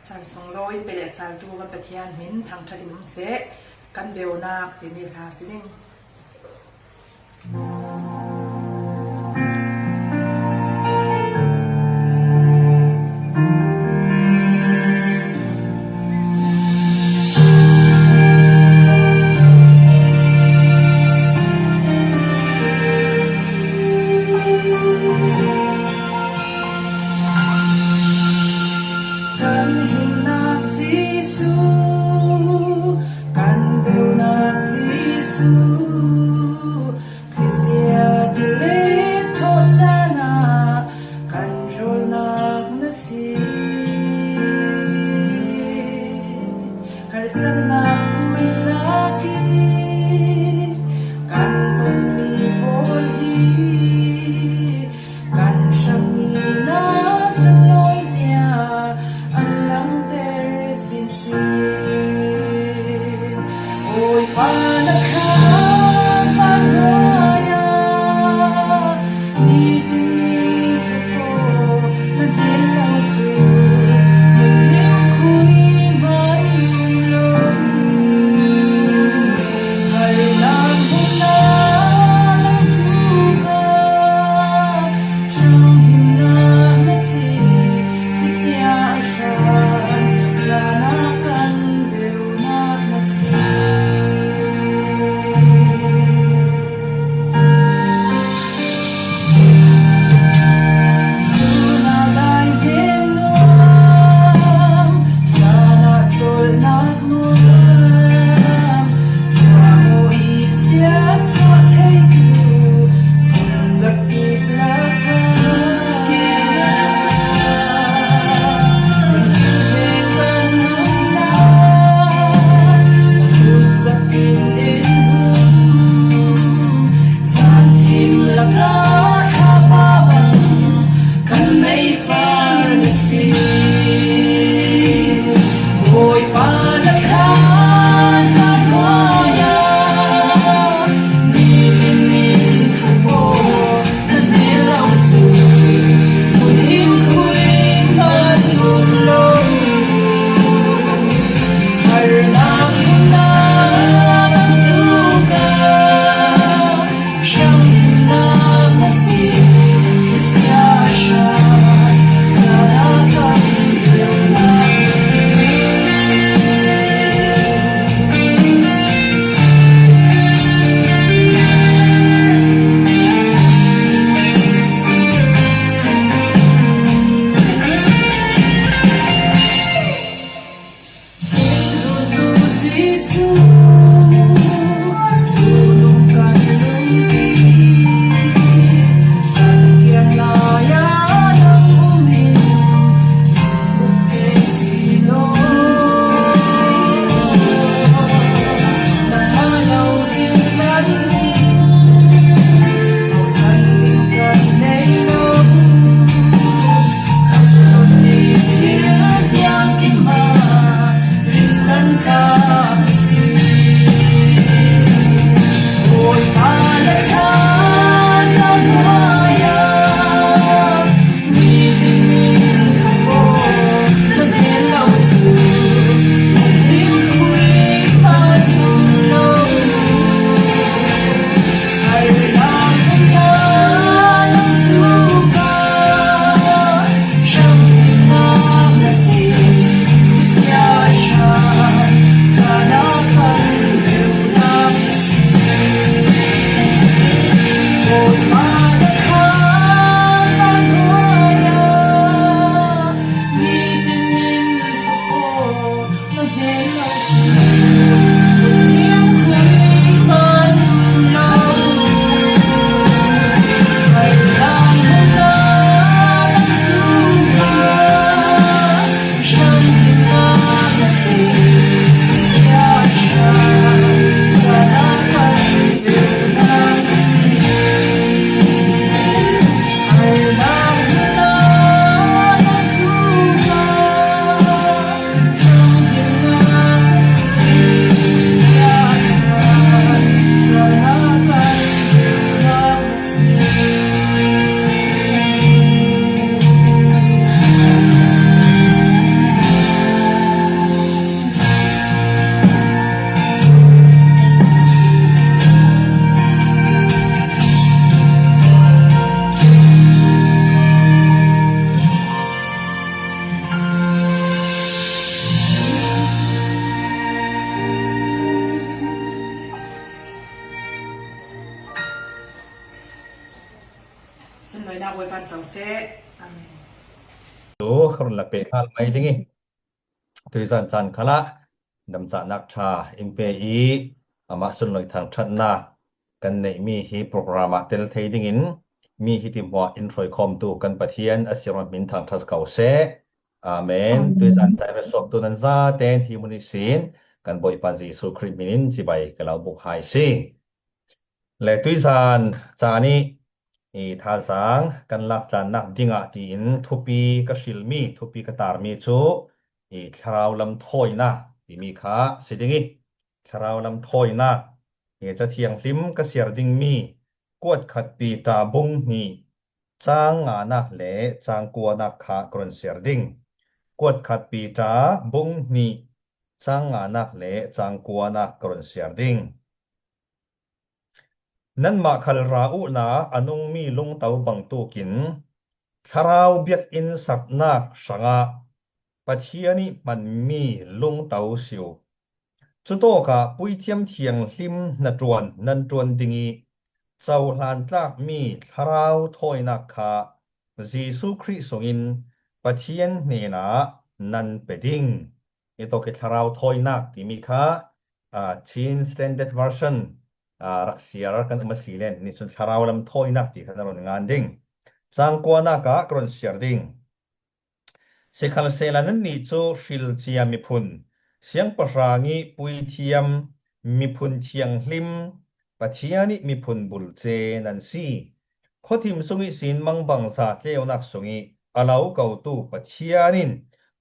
San song loi pe le sal tu va Pathian min thang tha dim se kan beu nak ti mi la sining. Kan hinnak Jisu, kan beunak Jisu, Khristia di le thot sana, kan jolnak na si. Harsatna kun zaki, kan ton mi bol hi, kan shang ni na sa noi zia, an lang ter si. Chau se. Amen. Tu kharun la pe hal mai ding i. Tuizan chan khala dam cha nak tha in pe i, ama sun loi thang that na kan nei mi hi program a tel thei ding in, mi hi ti hmua in throi khom tu kan Pathian a siaron min thang that kau se. Amen. Amen. Tuizan chai ra sok tu nan za ten hi muni sin kan Boipa Jesu Khrist min in chibai ka lau buk hai si. Le tuizan cha ni i thazang kan lak tlan nak ding a ti in thupi ka hril mi, thupi ka tar mi chu i thlarau lam thoi na ti mi kha si ding i. Thlarau lam thoi na i cha thiang hlim ka siar ding mi, kuat khat Peter bung ni chang nga nak le chang kua nak kha kron siar ding. Kuat khat Peter bung ni chang nga nak le chang kua nak kron siar ding. Nanmah khalra u na a nung mi lungtau bang tukin thlarau biak in sak nak sanga Pathian i man mi lungtau siu. Chu tawka puithiam thiang hlim na tuan nan tuan ding i chau hlan tlak mi thlarau thoi nak kha Jesu Khrist sungin Pathian hnena nan pe ding. I tawk i thlarau thoi nak ti mi kha a Chin Standard Version a rak siar kan um a si len ni chun thlarau lam thoi nak ti kha na ron ngan ding. Chang kua nak a kron siar ding. Sikhal sela nan ni chu hril chia mi phun siang pa rangi puithiam mi phun thiang hlim Pathian i mi phun bul che nan si. Khaw thim sung i sin mang bang za tleu nak sung i a lau kau tu Pathian in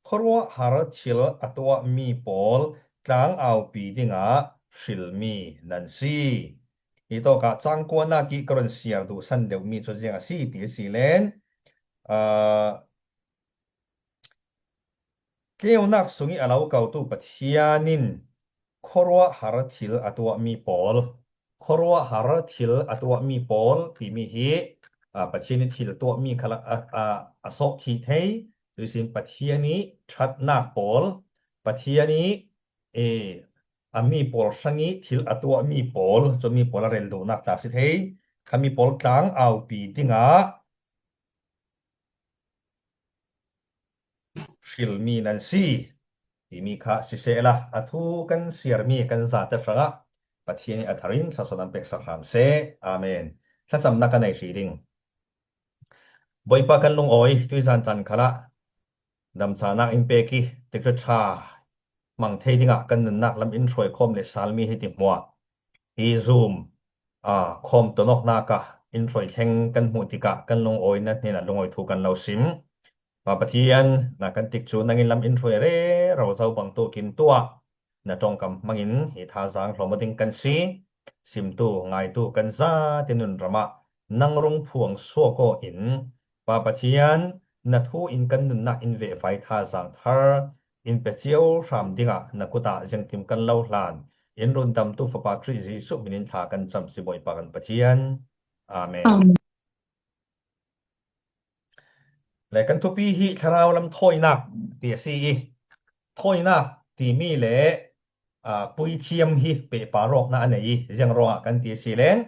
khaw rua har thil a tua mi pawl tlang au pi ding a hril mi nan si. I tawka chang kua nak i kron siar du san deu mi chu ziang a si ti si len a Tleu nak sung i a lau kau tu Pathian in khaw rua har thil a tua mi pawl. Khaw rua har thil a tua mi pawl ti mi hi a Pathian i thil tua mi khala a a a sok khi thei. Tuisin Pathian i that nak pawl. Pathian i e a mi pawl sang i thil a tua mi pawl. Chu mi pawl a rel du nak ta si thei. Kha mi pawl tlang au pi ding a hril mi nan si ti mi kha si se la a thu kan siar mi kan za ta sanga Pathian i a tharin sa sonan pek sa kham se. Amen. Sa cham nak a nei si ding. Boipa kan lung oi tuizan chan khala dam cha nak in pe ki tik tha mang thei ding a kan nun nak lam in throi khom le sal mi hi ti hmua. I Zoom a khom to nok nak a in throi thleng kan hmu tik a kan lung oi na hnen a lung oi thu kan lau sim. Pa Pathian na kan tik chu nangin lam in throi re rau zau bang tu kin tua. Na tawngkam hmangin hi thazang hlawm a ding kan si. Simtu ngaitu kan za te nun rama nang rung phuang suak aw in Pa Pathian na thu in kan nunna in vehvai thazang thar in pe chiau hram dinga na kuta ziangtim kan lo hlan in rundamtu Fapa Khrist Jesu minin thla kan cham si Bawipa kan Pathian. Amen. Amen. Le kan thupi hi thlarau lam thawinak ti a si i, thawinak ti mi le a puithiam hi pehpar awkna a nei i, ziang ruangah kan ti a si len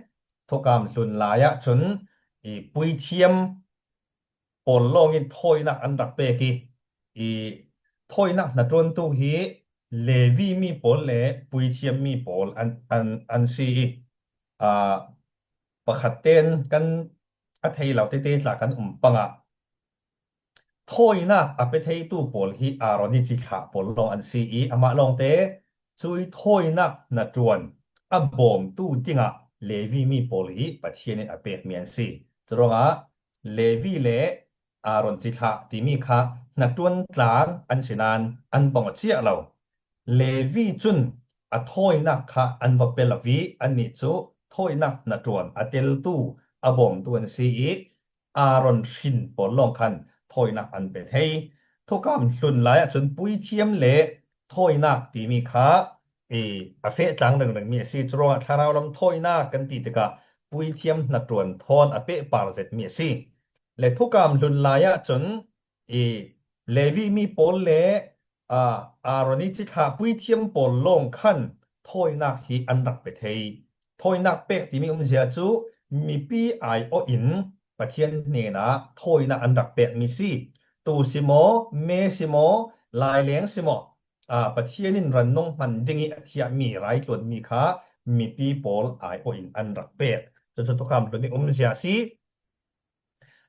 thukam hlun lai ah chun i puithiam pawl lawngin thawinak an rak pek i, i thawinak hnaṭuantu hi Levi mi pawl le puithiam mi pawl an an an si i, a pakhat ten kan a thei lo tete tla kan um panga thawinak a pe theitu pawl hi Aron i chithlah pawl lawng an si i, amah lawngte chui thawinak hnaṭuan a bawmtu dingah Levi mi pawl hi Pathian in a pek mi an si. Churuangah Levi le Aron chithlah ti mi kha hnaṭuan tlang an si nan an bawng a chiah lo. Levi chun a thawinak kha an va pe lo i, anni chu thawinak hnaṭuan a teltu a bawmtu an si i, Aron hrin pawl lawng khan thawinak an pe thei. Thukam hlun lai ah chun puithiam le thawinak ti mi kha i a feh tlang rengreng mi a si. Churuangah thlarau lam thawinak kan ti tikah puithiam hnaṭuan thawn a pehpar zet mi a si. Le thukam hlun lai ah chun i Levi mi pawl le a Aron i chithlah puithiam pawl lawng khan thawinak hi an rak pe thei. Thawinak pek ti mi umzia chu mipi aiawhin ປະທຽນເນນາ ໂທຍນາກອັນລັກແປດມີສີ່ ຕູຊິມໍ ເມຊິມໍ ລາຍແລງຊິມໍ ອາ ປະທຽນນິນລັນນົງມັນດິງ ອາທິຍະມີ ລາຍໂຕນມີຄາ ມີປີໂປລ ອາຍໂອອິນອັນລັກແປດ ຈົນສຸດທຸກຄຳໂຕນີ້ອຸມເສຍສີ່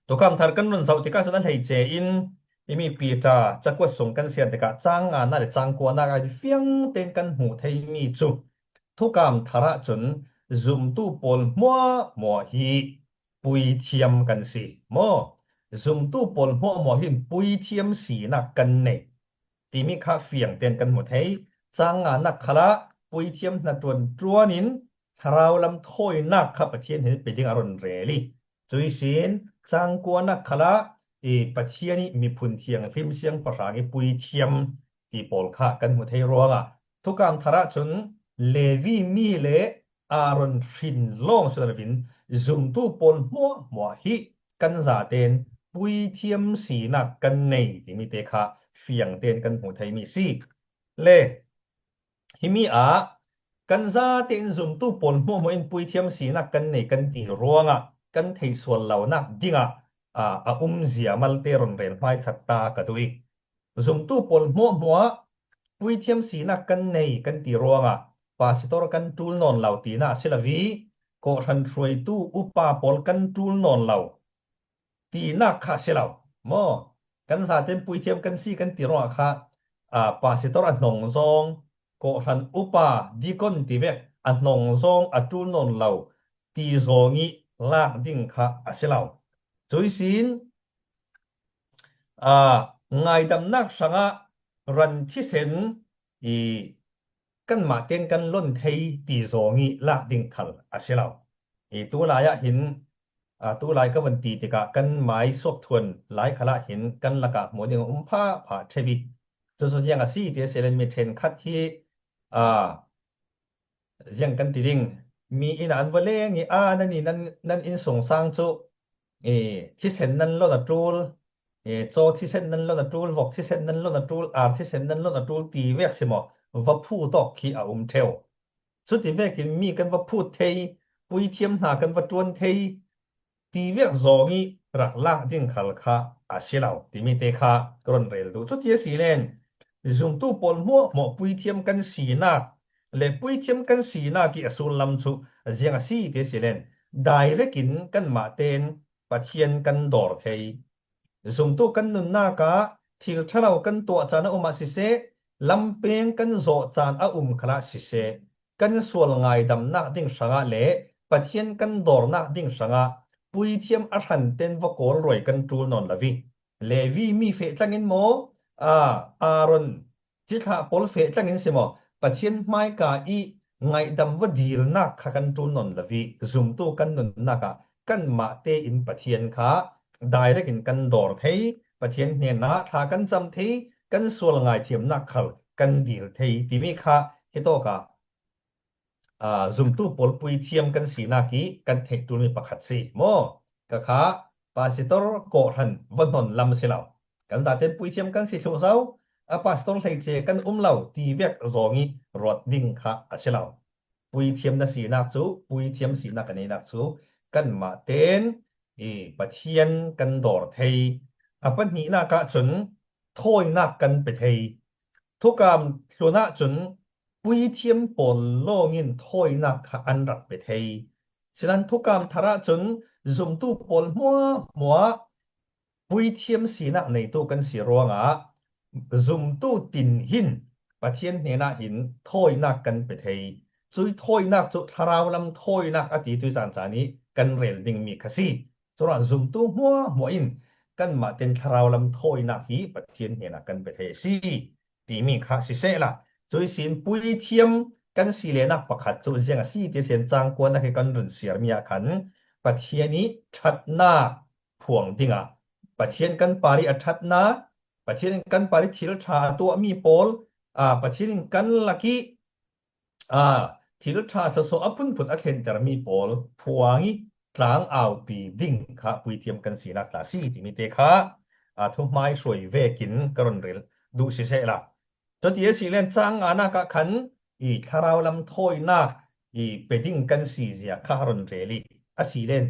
ທຸກຄຳທັດກັນລຸນເສົາຕິກາສຸນນັ້ນໄທເຈອິນ ມີປີຕາ ຈະກວດສົ່ງກັນເສຍນຕິກາ ຈ້າງງານນາ ແລະ ຈ້າງກົວນາກ ອາຍຟຽງເຕັນກັນຫູໄທມີຈຸ ທຸກຄຳທະລະຈຸນ ຊຸມຕູ້ໂປລ ມົວ ມົວ ຮີ ປຸຍທຽມກັນຊິ ມໍ ຊຸມຕູ້ໂປລ ມົວ ມົວ ຮີ ປຸຍທຽມສີນາກກັນເນ ຕິມິຄະຟຽງເຕັນກັນໝົດໄທ ຈ້າງງານນາກຄະລະ ປຸຍທຽມນາຕວນຕົວນິນ ທະລາວລຳໂທຍນາກຄະປະທຽນເຫັນເປັນດິງອາລົນເຣລີ ຈຸຍຊີນ ຈ້າງກົວນາກຄະລະ ເອ ປະທຽນນິມີພຸນທຽງ ລິມຊຽງປະຣາງ ປຸຍທຽມ ຕີໂປລຄະກັນໝົດໄທຣວງອາ ທຸກຄຳທະລະຈຸນ ເລວີມີເລ ອາໂຣນ ຟິນ ລອງ ສຸລາວິນ ຊຸມຕູ້ໂປນ ຫົວ ຫົວ ຫິ ກັນຊາເຕນ ປຸຍທຽມ ສີນາກ ກັນເນ ທີ່ມີເຕຄະ ຟຽງເຕນ ກັນຫູໄທມີຊີ ເລ ຫິມີອາ ກັນຊາເຕນ ຊຸມຕູ້ໂປນ ຫົວ ຫົວ ອິນ ປຸຍທຽມ ສີນາກ ກັນເນ ກັນຕີຣວງອາ ກັນໄທສວນ ລາວນາກ ດິງອາ ອາ ອາອຸມ ເຊຍ ມາລເຕ ຣອນເຣນ ໄມ ສັດຕາ ກະຕຸຍ ຊຸມຕູ້ໂປນ ຫົວ ຫົວ ປຸຍທຽມ ສີນາກ ກັນເນ ກັນຕີຣວງອາ ປາຊິໂຕຣ ກັນຕູນອນ ລາວ ຕີນາ ເຊລາວີ ໂກທັນ ຊ່ວຍຕູ້ ອຸປາໂປນ ກັນຕູນອນ ລາວ ຕີນາກຄະເຊລາວ ມໍ ກັນສາເຕັນ ປຸຍທຽມ ກັນສີ ກັນຕີຣວງອາຄະ ອາ ປາຊິໂຕຣ ອະ ໜອງຊອງ ໂກທັນ ອຸປາ ດີກອນ ຕີແວກ ອະ ໜອງຊອງ ອະ ຕູນອນ ລາວ ຕີຊອງ ງິ ລາກ ດິງຄະ ອາເຊລາວ ຈຸຍຊີນ ອາ ງາຍດຳ ນາກ ຊະງະ ຣັນ ທິເຊັນ ອີ ກັນມາເຕັນ ກັນລົນ ເທັຍ ຕີຊອງ ງິ ລາກ ດິງ ຄັນ ອາເຊລາວ ອີ ຕູລາຍ ອາ ຫິນ ອາ ຕູລາຍ ກະວັນ ຕີ ຕິກະ ກັນ ມາຍ ສວກ ທວນ ລາຍ ຄະລະ ຫິນ ກັນ ລະກະ ໂມເດງ ອຸມ ພາ ພາ ເທວິ ໂຈໂຊ ຍັງ ອາ ຊີ ເຕ ເຊເລນ ເມເທນ ຄັດ ຮີ ອາ ຍັງກັນ ຕີດິງ ມີ ອີນາ ອັນ ວະເລ ງິ ອາ ນັນ ນີ ນັນ ນັນ ອິນ ສົງ ຊາງ ຈຸ ເອ ທິເຊັນ ນັນ ລົນ ອາ ຕູລ ເອ ໂຈ ທິເຊັນ ນັນ ລົນ ອາ ຕູລ ວອກ ທິເຊັນ ນັນ ລົນ ອາ ຕູລ ອາ ທິເຊັນ ນັນ ລົນ ອາ ຕູລ ຕີແວກ ຊິມໍ ວະ ພູ ຕອກ ຄີ ອາ ອຸມ ເທວ ສຸດ ຕີແວກ ກິນ ມີ ກັນ ວະ ພູ ເທັຍ ປຸຍທຽມ ຫາ ກັນ ວະ ຕວນ ເທັຍ ຕີວຽກ ຊອງ ງິ ລັກ ລາກ ດິງ ຄັນ ຄະ ອາເຊລາວ ຕິມີເຕຄະ ກຣອນເຣລ ດຸ ຊຸດ ເທຍ ສີແລນ ຊຸມຕູ້ ໂປນ ຫົວ ໝໍ ປຸຍທຽມ ກັນ ສີນາກ ແລະ ປຸຍທຽມ ກັນ ສີນາກ ກິ ອະ ຊູລ ລຳ ຊຸ ຈຽງ ອາ ຊີ ເຕ ສີແລນ ດາຍເຣກິນ ກັນ ມາເຕນ ປະທຽນ ກັນ ດໍຣ ເທັຍ ຊຸມຕູ້ ກັນ ນຸນ ນາກາ ທິລ ທະລາວ ກັນ ຕົວ ຈານ ອາ ອຸມ ອາ ຊິເຊ ລຳເປງ ກັນ ໂຊ ຈານ ອາ ອຸມ ຄະລະ ຊິເຊ ກັນ ສວນ ງາຍດຳ ນາກ ດິງ ຊະງະ ແລະ ປະທຽນ ກັນ ດໍຣ ນາກ ດິງ ຊະງະ ປຸຍທຽມ ອາ ທັນ ເຕັນ ວະ ໂກລ ລວຍ ກັນ ຕູນອນ ລະວິ ເລວີ ມີ ເຟ ຕະ ງິນ ໂມ ອາ ອາໂຣນ ຈິທະ ໂປລ ເຟ ຕະ ງິນ ຊິ ໝໍ ປະທຽນ ມາຍ ກາ ອີ ງາຍດຳ ວະ ດີລ ນາກ ຄະ ກັນ ຕູນອນ ລະວິ ຊຸມຕູ້ ກັນ ນຸນ ນາກາ ກັນ ມາເຕ ອິນ ປະທຽນ ຄະ ດາຍເຣກິນ ກັນ ດໍຣ ເທັຍ ປະທຽນ ເນນາ ທາ ກັນ ຈຳ ເທັຍ ກັນ ສວນ ງາຍທຽມ ນາກ ຄັນ ກັນ ດີລ ເທັຍ ຕິມີ ຄະ ເຮໂຕ ກາ ອາ ຊຸມຕູ້ ໂປລ ປຸຍທຽມ ກັນ ສີນາກ ກິ ກັນ ເທັຍ ຕູນ ມີ ປະ ຄັດ ຊີ ໝໍ ກະ ຄະ ປາ ຊິໂຕຣ ໂກ ທັນ ວະ ນົນ ລຳ ເຊລາວ ກັນ ສາເຕັນ ປຸຍທຽມ ກັນ ສີ ຊຸ ເຊົາ ອາ ປາ ຊິໂຕຣ ໄທ ເຈ ກັນ ອຸມ ລາວ ຕີ ແວກ ຊອງ ງິ ຣອດ ດິງ ຄະ ອາ ເຊລາວ ປຸຍທຽມ ນະ ສີນາກ ຈຸ ປຸຍທຽມ ສີນາກ ກັນ ເນ ນາກ ຈຸ ກັນ ມາເຕນ ອີ ປະທຽນ ກັນ ດໍຣ ເທັຍ ອາ ປະ ຫິ ນາກະ ຈົນ ໂທຍ ນາກ ກັນ ເປ ເທັຍ ທຸກກາມ ໂທຍ ນາກ ຈົນ ປຸຍທຽມ ໂປນ ໂລ ງິນ ໂທຍ ນາກ ຄະ ອັນ ລັດ ເປ ເທັຍ ສະນັ້ນ ທຸກກາມ ທະລະ ຈົນ ຊຸມຕູ້ ໂປນ ຫົວ ຫົວ ປຸຍທຽມ ສີນາກ ເນ ຕູ້ ກັນ ສີ ຣວງອາ ຊຸມຕູ້ ຕິນ ຫິນ ປະທຽນ ເນ ນາ ຫິນ ໂທຍ ນາກ ກັນ ເປ ເທັຍ ຈຸຍ ໂທຍ ນາກ ຈຸ ທະລາວ ລຳ ໂທຍ ນາກ ອາ ຕີ ຕຸຍ ຈານ ຈາ ນີ ກັນ ເຣນ ດິງ ມີ ຄະ ຊີ ສະ ຣວງ ຊຸມຕູ້ ຫົວ ຫົວ ອິນ ກັນ ມາເຕັນ ທະລາວ ລຳ ໂທຍ ນາກ ຮີ ປະທຽນ ເນ ນາ ກັນ ເປ ເທັຍ ຊີ ຕີ ມີ ຄະ ຊິ ເຊ ລະ ຈຸຍ ສີນ ປຸຍທຽມ ກັນ ສີ ເລ ນາກ ປະ ຄັດ ຈຸ ຈຽງ ອາ ຊີ ເຕ ເຊນ ຈາງ ກວນ ນາ ເຄ ກັນ ລຸນ ເຊຍ ເມຍ ຄັນ ປະທຽນ ນີ ທັດ ນາ ພວງ ດິງ ອາ ປະທຽນ ກັນ ປາຣິ ອາ ທັດ ນາ ປະທຽນ ກັນ ປາຣິ ທິລທາ ຕົວ ມີ ໂປລ ອາ ປະທຽນ ກັນ ລະ ກິ ອາ ທິລທາ ສະ ໂຊ ອະ ພຸນ ພຸນ ອະ ເຄັນ ຕະ ມີ ໂປລ ພວງ ຕາງ ອາວ ປີ ດິງ ຄະ ປຸຍທຽມ ກັນ ສີ ນາກ ຕາ ຊີ ຕິມີ ເຕ ຄະ ອາ ທຸ ມາຍ ຊ່ວຍ ເວ ກິນ ກະ ຣອນ ເຣນ ດຸ ຊິ ເຊ ລະ ໂຕ ເຕ ຍ ສີ ເລນ ຈາງ ອາ ນາກະ ຄັນ ອີ ທະລາວ ລຳ ໂທຍ ນາກ ອີ ເປ ດິງ ກັນ ສີ ເຊຍ ຄະ ຮາ ຣອນ ເຣລີ ອາ ສີ ເລນ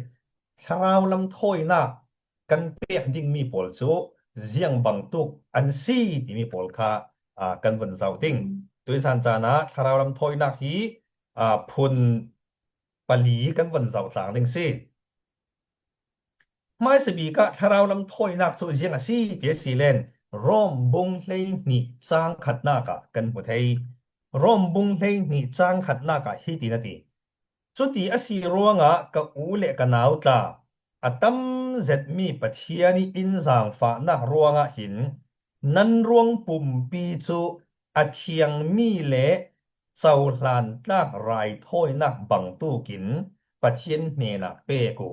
ຖະລາວລຳຖອຍນາກ ກັນເປກດິງມີໂປລຈູ ຈຽງບັງຕຸກອັນຊີ ທີ່ມີໂປລຄາ ອາ ກັນວັນເສົາດິງ ໂດຍສານຈານະ ຖະລາວລຳຖອຍນາກ ທີ່ ອາ ພຸນປະລີ ກັນວັນເສົາຕາງດິງຊີ ມາຍສະບີກະ ຖະລາວລຳຖອຍນາກ ໂຊຈຽງອາຊີ ເປຍຊີແລນ ຣອມບຸງເລຍນິ ຈາງຂັດນາກະ ກັນຫົວໄທ ຣອມບຸງເລຍນິ ຈາງຂັດນາກະ ຮີຕີນາຕີ ຈຸຕິອາຊີຣວງອະ ກະອູແລະກະໜາວຕາ ອາຕຳເຈັດມີປະທຽນນິ ອິນຈາງຝານາກຣວງອະຫິນ ນັນຣວງປຸມປີຈຸ ອາທຽງມີແລ ເຈົ້າຫຼານຕາກລາຍ ຖອຍນາກບັງຕູກິນ ປະທຽນເນນາກເປກູ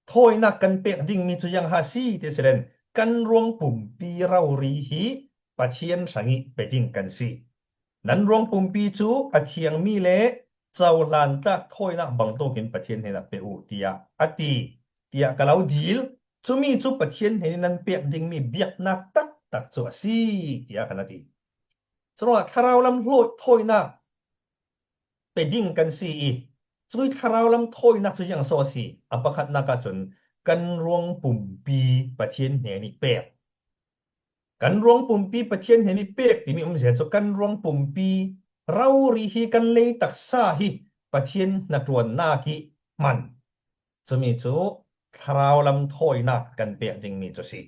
ໂທຍນາກກັນເປກດິງມີຈຸຍັງຫາຊີເຕເສເລນ ກັນລວງປຸມປີເລົາລີຮີ ປະທຽນສະຫງິເປດິງກັນຊີ ນັນລວງປຸມປີຈຸ ອາທຽງມີເລ ເຈົ້າລານຕາກໂທຍນາກບັງໂຕກິນປະທຽນເຮນາເປອູເຕຍ ອາຕີ ເຕຍກະລາວດີລ ຈຸມີຈຸປະທຽນເຮນິນັນເປກດິງມີບຽກນາກຕັກຕັກຈຸອາຊີເຕຍຄະນະຕີ ສະຫຼອດຄາລາວລຳໂທຍນາກ ເປດິງກັນຊີອີ ຈຸຍທະລາວລຳໂທຍນາກ ຈຸຍັງຊໍຊີ ອະປະຄັດນາກາຈຸນ ກັນລວງປຸມປີ ປະທຽນເຮນິເປກ ກັນລວງປຸມປີ ປະທຽນເຮນິເປກ ຕິມີອຸມເສນສຸກັນລວງປຸມປີ ເລົາລີຮີກັນເລຍຕັກສາຮີ ປະທຽນນະຕວນນາກິມັນ ຈຸມີຈຸ ທະລາວລຳໂທຍນາກ ກັນເປກດິງມີຈຸຊີ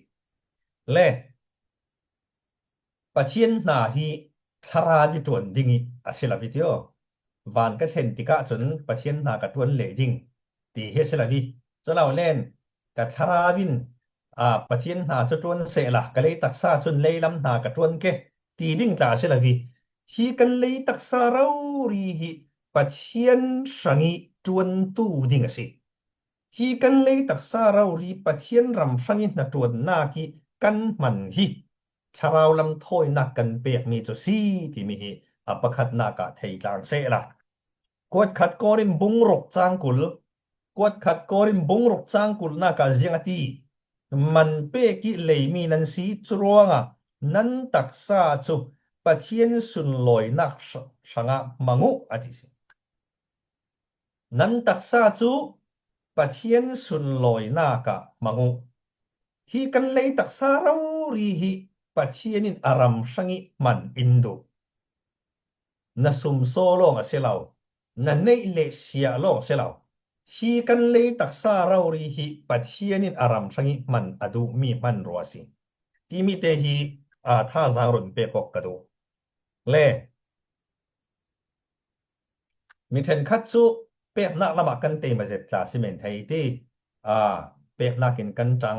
ແລະ ປະທຽນນາຮີ ທະລາວິຕວນດິງອີ ອາເຊລາວິຕິໂອ ວານກະເທັນຕິກະຈົນ ປະທຽນນາກະຕວນເລດິງ ຕີເຮເຊລາວິ ໂຈລາວແລນ ກະທະລາວິນ ອາ ປະທຽນນາຈະຕວນເສລະ ກະເລຕັກສາຈຸນເລລຳນາກະຕວນເກ ຕີດິງຕາເຊລາວິ ຮີກັນເລຕັກສາເລົາລີຮີ ປະທຽນສະຫງິຕວນຕູດິງອາຊີ ຮີກັນເລຕັກສາເລົາລີ ປະທຽນລຳສະຫງິນະຕວນນາກິ ກັນມັນຮີ ທະລາວລຳໂທຍນາກກັນເປກມີຈຸຊີ ຕິມີຮີ ອະປະຄັດນາກະໄທຕາງເສລະ ກວດຂັດກໍລິມບຸງລົກຈາງກຸລ ກວດຂັດກໍລິມບຸງລົກຈາງກຸລນາກາຈຽງອາຕີ ມັນເປກິເລຍມີນັນຊີຈຣວງອາ ນັນຕັກສາຈຸ ປະທຽນຊຸນລອຍນາກ ສະ ສະຫງະມະງຸອາຕິ ນັນຕັກສາຈຸ ປະທຽນຊຸນລອຍນາກະມະງຸ ຮີກັນເລຍຕັກສາເລົາລີຮີ ປະທຽນນິນອາຣຳສະຫງິມັນອິນດຸ ນະຊຸມໂຊລອງອາເຊລາວ ນະເນຍເລເຊຍລອງເຊລາວ ຮີກັນເລຍຕັກສາເລົາລີຮີ ປະທຽນນິນອາຣຳສະຫງິມັນອະດຸມີມັນຣວຊິ ຕິມິເຕຮີ ອາທາຈາງລຸນເປກອກກະດຸ ແລ ມິເທັນຄັດຈຸ ເປກນາກລະມະກັນເຕມາເຈັດຕາຊິເມັນໄທຕີ ອາ ເປກນາກກິນກັນຈັງ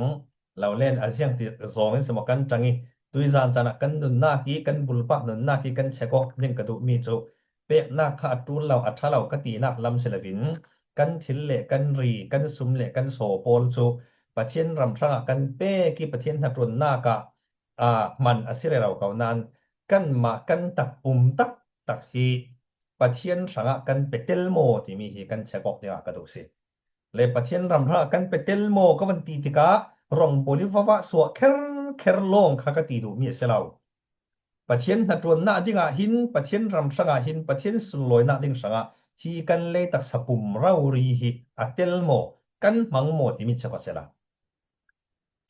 ລາວແລນອາຊຽງຕິຈອງເຫັນສະໝໍກັນຈັງອີ ຕຸຍຈານຈານະກັນນຸນນາກີ ກັນບຸລປະນຸນນາກີ ກັນແຊກອກນິງກະດຸມີຈຸ ເປກນາກຂະອາຕູນລາວອັດທະລາວກະຕີນາກລຳເຊລະວິນ ກັນທິນເລກັນຣີ ກັນຊຸມເລກັນໂສໂປລຈຸ ປະທຽນລຳທະລະກັນເປກີ ປະທຽນຫະຕວນນາກະ ອາ ມັນອາຊິເຣລາວເກົານານ ກັນມາກັນຕັກປຸມຕັກຕັກຮີ ປະທຽນສະຫງະກັນເປເຕັລໂມ ທີ່ມີຮີກັນແຊກອກເດອາກະດຸຊິ ແລະ ປະທຽນລຳທະລະກັນເປເຕັລໂມ ກະວັນຕີຕິກາ ຣອງໂບລິວະວະສົວະແຄຣແຄຣລອງຄາກະຕີດຸມີເສລາວ ປະທຽນຫະຕວນນາດິງອາຫິນ ປະທຽນລຳສະຫງະຫິນ ປະທຽນສຸນລອຍນາດິງສະຫງະ ຮີກັນເລຍຕັກສະປຸມເລົາລີຮີ ອາເຕັລໂມ ກັນມັງໂມ ທີ່ມີສະກອດເສລາ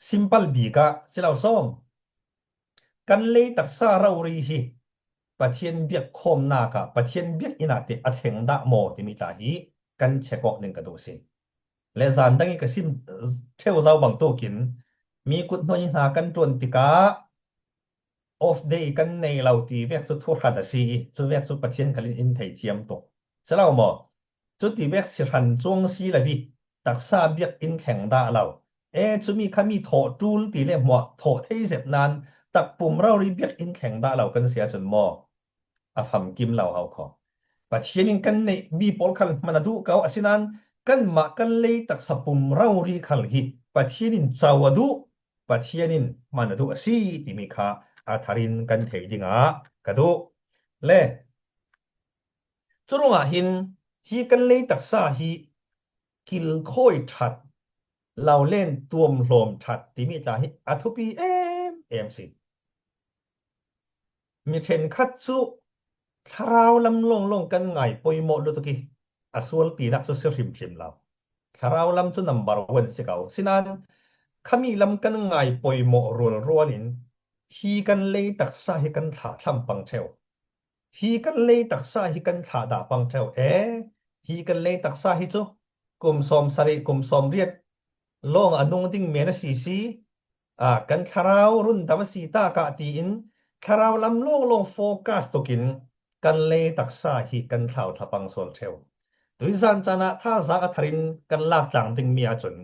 ຊິມປາລບີກະ ຊິລາວຊອມ ກັນເລຕັກສາເລົາລີຮີ ປະທຽນບຽກໂຄມນາກະ ປະທຽນບຽກອີນາເຕ ອະເທັງດາໂມ ຕິມິຕາຮີ ກັນແຊກອກໜຶ່ງກະດູຊິ ແລະ ຈານດັງອີກະຊິມ ເທວເຈົ້າບັງໂຕກິນ ມີກຸດໜ້ອຍຫາກັນຕວນຕິກາ ອອຟເດກັນໃນເຫຼົ່າຕີແວກສຸດທຸຮັນນະຊີ ສຸດແວກສຸດປະທຽນກະລິນອິນໄທທຽມຕົກ ສະເລົາມໍ ຈຸຕິແວກຊິຮັນຈວງຊີລະວິ ຕັກສາບຽກອິນແຂງດາເລົາ ເອ ຈຸມີຄະມີໂທຕູນຕີເລໝວກໂທເທເຈັບນານ ຕັກປຸ່ມເລົາລີບຽກອິນແຂງດາເລົາກັນເສຍສຸນມໍ ອະຟຳກິມເລົາເຮົາຂໍ ປະທຽນອິນກັນເນ ບີໂປລຄັນມະນະດຸເກົາອະຊິນານ ກັນມະກັນເລຍຕັກສະປຸ່ມເລົາລີຄັນຮີ ປະທຽນອິນເຈົ້າອະດຸ ປະທຽນອິນມະນະດຸອະຊີ ຕິມີຄາ ອາທາລິນກັນເທດິງອາ ກະດຸ ແລະ ຈຸລຸງອາຫິນ ຮີກັນເລຍຕັກສາຮີ ກິລໂຄຍທັດ ເລົ່າເລ່ນຕວມໂລມທັດ ຕິມິຕາຮີ ອາທຸປີເອມເອມຊີ ມິເທັນຄັດຈຸ ທະລາວລຳລົງລົງກັນຫງາຍປົຍໂມລຸໂຕກິ ອາຊວນປີນັກສຸດຊິຣິມທິມລາວ ຂະຣາວລຳຈຸນຳເບີວັນຊິເກົ່າ. ສະນັ້ນ ຂະມີລຳກັນງ່າຍປ່ອຍເໝາະຣວນຣວນ ຮີກັນເລຍຕັກສາ ຮີກັນຖາທຳປັງເທວ ຮີກັນເລຍຕັກສາ ຮີກັນຖາດາປັງເທວ ເອ ຮີກັນເລຍຕັກສາ ຮີຈຸ ກຸມຊອມສະເຣ ກຸມຊອມຣຽດ ລອງອະນຸງດິງເມນະຊີຊີ ອາ ກັນຂະຣາວລຸນດຳມະຊີຕາກະຕີອິນ ຂະຣາວລຳລອງລອງໂຟກັສຕຸກິນ ກັນເລຍຕັກສາ ຮີກັນຖາວທະປັງໂຊນເທວ ຕຸຍຊານຈານະ ທາສາກະທະຣິນ ກັນລາກຕາງດິງເມຍອາຈຸນ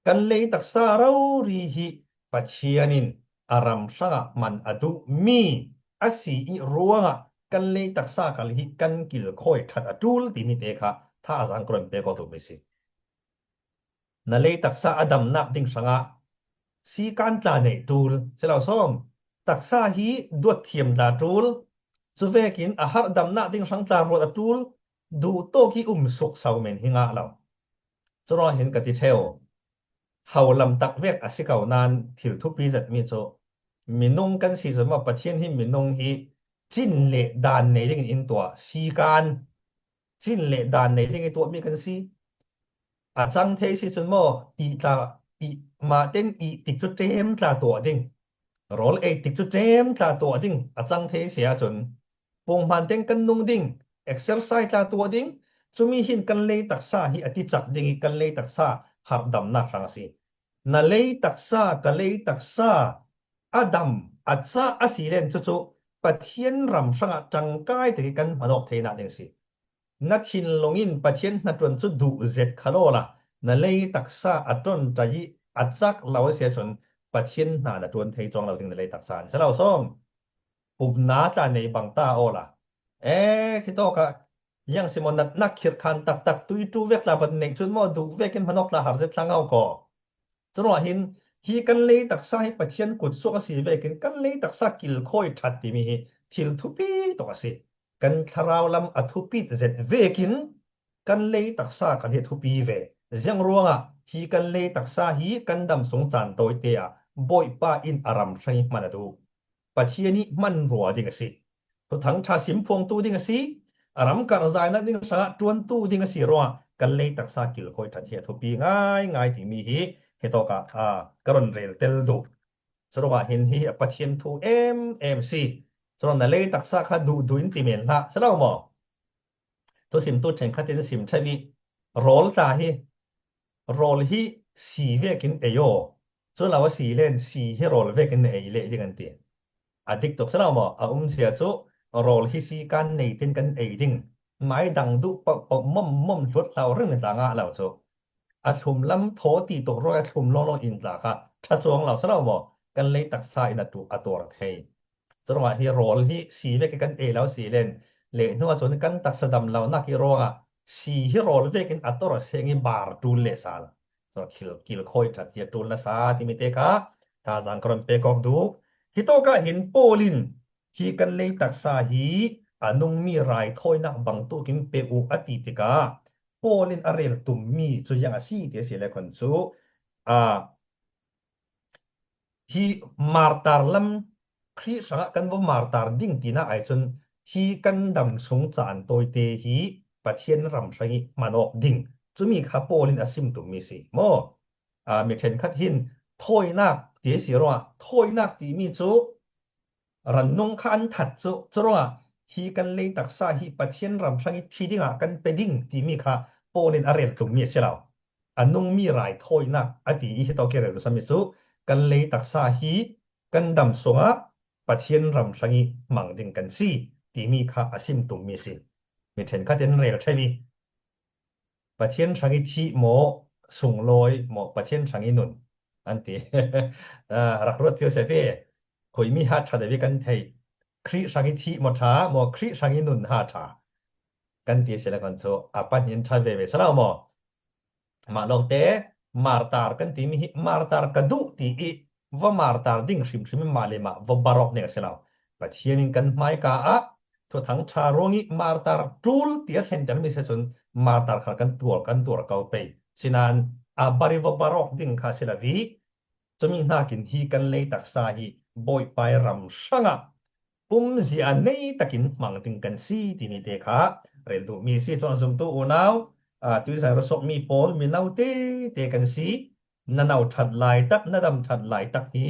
ກັນເລຍຕັກສາ ຣາວຣີຮີ ປະທຽນນິນ ອາຣຳສະງະມັນອະດຸມີ ອາຊີອິຣວງ ກັນເລຍຕັກສາ ກັນຮີກັນກິລຄອຍທັດອະຕູລ ຕິມິເຕຄະ ທາອາຈານກຣອນເປກອກຕຸມິຊິ ນະເລຍຕັກສາ ອາດຳນາກດິງສະງະ ຊີການຕາເນຕູລ ເຊລາວຊອມ ຕັກສາຮີ ດວດທຽມຕາຕູລ ຈຸເວກິນ ອາຫານດຳນາກດິງສັງຕາຣວດອະຕູລ ດູໂຕກີອຸມສຸກເຊົາເມັນຫິງະລາວ ຈະລໍເຫັນກະຕິເທວ ເຮົາລຳຕັກເວກອາຊິເກົານານ ທິວທຸປີຈັດມີໂຊ ມິນຸງກັນຊີ ຈະມາປະທຽນຮີ ມິນຸງຮີ ຈິນເລດານເນລິງອິນຕົວ ຊີການ ຈິນເລດານເນລິງອິນຕົວ ມີກັນຊີ ອາຈັງເທຊີ ຈົນມໍ ອີຕາ ອີ ມາເຕັນ ອີຕິກຈຸເຕມຕາຕົວດິງ ໂຣລເອຕິກຈຸເຕມຕາຕົວດິງ ອາຈັງເທເສຍຈົນ ປົງມານເຕັງກັນນຸງດິງ ເອັກເຊີໄຊຕາຕົວດິງ ຈຸມີຫິນກັນເລຍຕັກສາ ຮີອາຕິຈັກດິງ ຮີກັນເລຍຕັກສາ ຫາບດຳນາກສັງອາຊີ ນະເລຍຕັກສາ ກະເລຍຕັກສາ ອາດຳ ອາຈາ ອາຊີເລນ ຈຸຈຸ ປະທຽນຣຳສັງອາຈັງກາຍຕະກິກັນມະນອກເທນະດິງຊີ ນະທິນລົງອິນ ປະທຽນນະຈວນຈຸດຸເຈັດຄະໂລລະ ນະເລຍຕັກສາ ອາຕົນຕະຢິ ອາຈັກລາວເສຍຊົນ ປະທຽນນານະຈວນເທຈອງລາວດິງ ນະເລຍຕັກສາ ສະລາວຊອມ ປຸບນາຕາເນບັງຕາໂອລະ ເອ ຄິໂຕກະ ຍັງຊິມອນນັດນັກຂຽດຄານຕັກຕັກຕຸຍຕູເວກລາວັນເນ ຈຸນມໍດຸເວກກິນພະນົກລາຫາເຈັດທາງເຮົາກໍ ຈະລໍເຫັນ ຮີກັນເລຍຕັກສາ ຮີປະທຽນກຸດສວກອາຊີເວກກິນ ກັນເລຍຕັກສາ ກິລຄອຍທັດຕິມີຮີ ທິລທຸປີຕົກອາຊີ ກັນທະລາວລຳອະທຸປີເຈັດເວກກິນ ກັນເລຍຕັກສາ ກັນເຮັດທຸປີເວ ຈຽງຣວງອະ ຮີກັນເລຍຕັກສາ ຮີກັນດຳສົງຈານໂຕຍເຕອະ ບົຍປາອິນອາຣຳໄຊມະນະດຸ ປະທຽນນິມັນຣັວດິງອາຊີ ທຸທັງທາຊິມພວງຕູດິງອາຊີ ອາຣຳກາລະຈາຍນະດິງສາລະຈວນຕູດິງອາຊີຣັວ ກັນເລຍຕັກສາ ກິລຄອຍທັດເຮທຸປີງ່າຍງ່າຍຕິມີຮີ ເຮໂຕກະ ອາ ກະຣອນເຣລເຕັລດຸ ສະໂລວາເຫັນຮີປະທຽນທູເອັມເອັມຊີ ສະໂລນະເລຍຕັກສາ ຄະດຸດຸຍນຕິເມນລະ ສະໂລວມໍ ທຸຊິມຕຸເທັງຄະຕິນຊິມໄທວິ ໂຣລຕາຮີ ໂຣລຮີ ຊີເວກິນເອໂຍ ສ່ວນລາວວ່າຊີເລນ ຊີຮີໂຣລເວກິນເອເລດິກັນຕິ ອາດິກຕົກສະເນົາໝໍ ອາອຸມເສຍສຸ ໂຣລຮີຊີການເນຕິນກັນເອດິງ ໄມ້ດັງດຸປະປະໝົມໝົມຫຼຸດເລົ່າເລື່ອງຕາງາລາວສຸ ອາທຸມລຳໂທຕີຕົກໂຣຍ ອາທຸມລອງລອງອິນຕາຄະ ທະຈວງລາວສະເນົາໝໍ ກັນເລຍຕັກສາ ອິນອາຕຸອາຕົວເທ ຈະລອງວ່າຮີໂຣລຮີຊີເວກກັນເອລາວຊີເລນ ເລໂນອາຊົນກັນຕັກສະດຳລາວນາກິໂຣອາ ຊີຮີໂຣລເວກກັນອາໂຕຣະເຊງຮີບາຣຕູນເລສາລ ສະລັບກິລ ກິລຄອຍທັດເຮຕູນລະສາຕິມິເຕກາ ທາຈາງກຣອນເປກອກດູ ຮີໂຕກະເຫັນໂປລິນ ຮີກັນເລຍຕັກສາຮີ ອານຸງມີຣາຍໂທຍນະບັງຕຸກິມເປອູອະຕິຕິກາ ໂປລິນອະເຣລຕຸມມີຈຸຍັງອາຊີເຕເສເລຄອນຊຸ ອາ ຮີມາຣຕາຣລຳ ຄຣິສະກະກັນວະມາຣຕາຣດິງຕີນາໄອຈົນ ຮີກັນດຳສົງຈານໂຕຍເຕຮີ ປະທຽນຣຳໄຊມານອກດິງ ຈຸມີຄາໂປລິນອາຊິມຕຸມມີຊີ ມໍ ອາ ເມເທັນຄັດຫີນ ໂທຍນາກ ເຕຊິໂຣອາ ໂທຍນາກຕີມີຈຸ ຣັນນຸງຄານທັດຈຸ ໂຈຣອາ ຮີກັນເລຍຕັກສາຮີປະທຽນຣຳໄຊທີດິງອາກັນເປດິງ ຕີມີຄາໂປລິນອາເຣລຕຸມມີເຊລາວ ອານຸງມີຣາຍໂທຍນາກ ອາຕີອີເຮໂຕເກເຣລຸສາມິສຸ ກັນເລຍຕັກສາຮີ ກັນດຳສົງອາ ປະທຽນຣຳຊະງິ ມັງດິງກັນຊີ ຕີມີຄາອາຊິມຕຸມມີຊີ ເມເທັນຄະເຕັນເຣລໄທວີ ປະທຽນຊະງິທິໂມ ສຸງໂລຍໂມ ປະທຽນຊະງິນຸນ ອັນຕິ ອາ ລັກລົດເຊວເຊເປ ຄຸຍມີຫາດທາດາວິກັນໄທ ຄຣິຊະງິທິໂມທາໂມ ຄຣິຊະງິນຸນຫາທາ ກັນຕິເຊລະກັນໂຊ ອາປັນເຫັນທາເວເວສະລາວໂມ ມາລອງເຕ ມາຣຕາຣກັນຕິມີ ມາຣຕາຣກະດຸຕິອິ ວະມາຣຕາຣດິງຊຶມຊຶມມາເລມາ ວະບາຣອກເນກະເຊລາວ ປະທຽນກັນໄມກາອະ ທຸທັງທາໂຣງິ ມາຣຕາຣຕູລ ເຕຍເຊັນເຕີນມິເຊຊຸນ ມາຣຕາຣຄາກັນຕົວກັນຕົວເກົາເປ ຊິນານ ອາບາຣິວະບາຣອກດິງຄາເຊລາວີ ຈະມີໜ້າກິນຮີກັນເລຍຕັກສາຮີ ໂບຍປາຍຣຳຊະງະ ປຸມເຊຍເນຍຕະກິນມັງດິງກັນຊີ ຕິມີເຕຄາ ເຣນຕຸມີຊີ ຈອນຊຸມຕູອູນາວ ອ່າ ຕິວສາຍຣະສົກມີໂປລ ມີເນົາເຕເຕກັນຊີ ນະເນົາທັດລາຍຕັກ ນະດຳທັດລາຍຕັກຮີ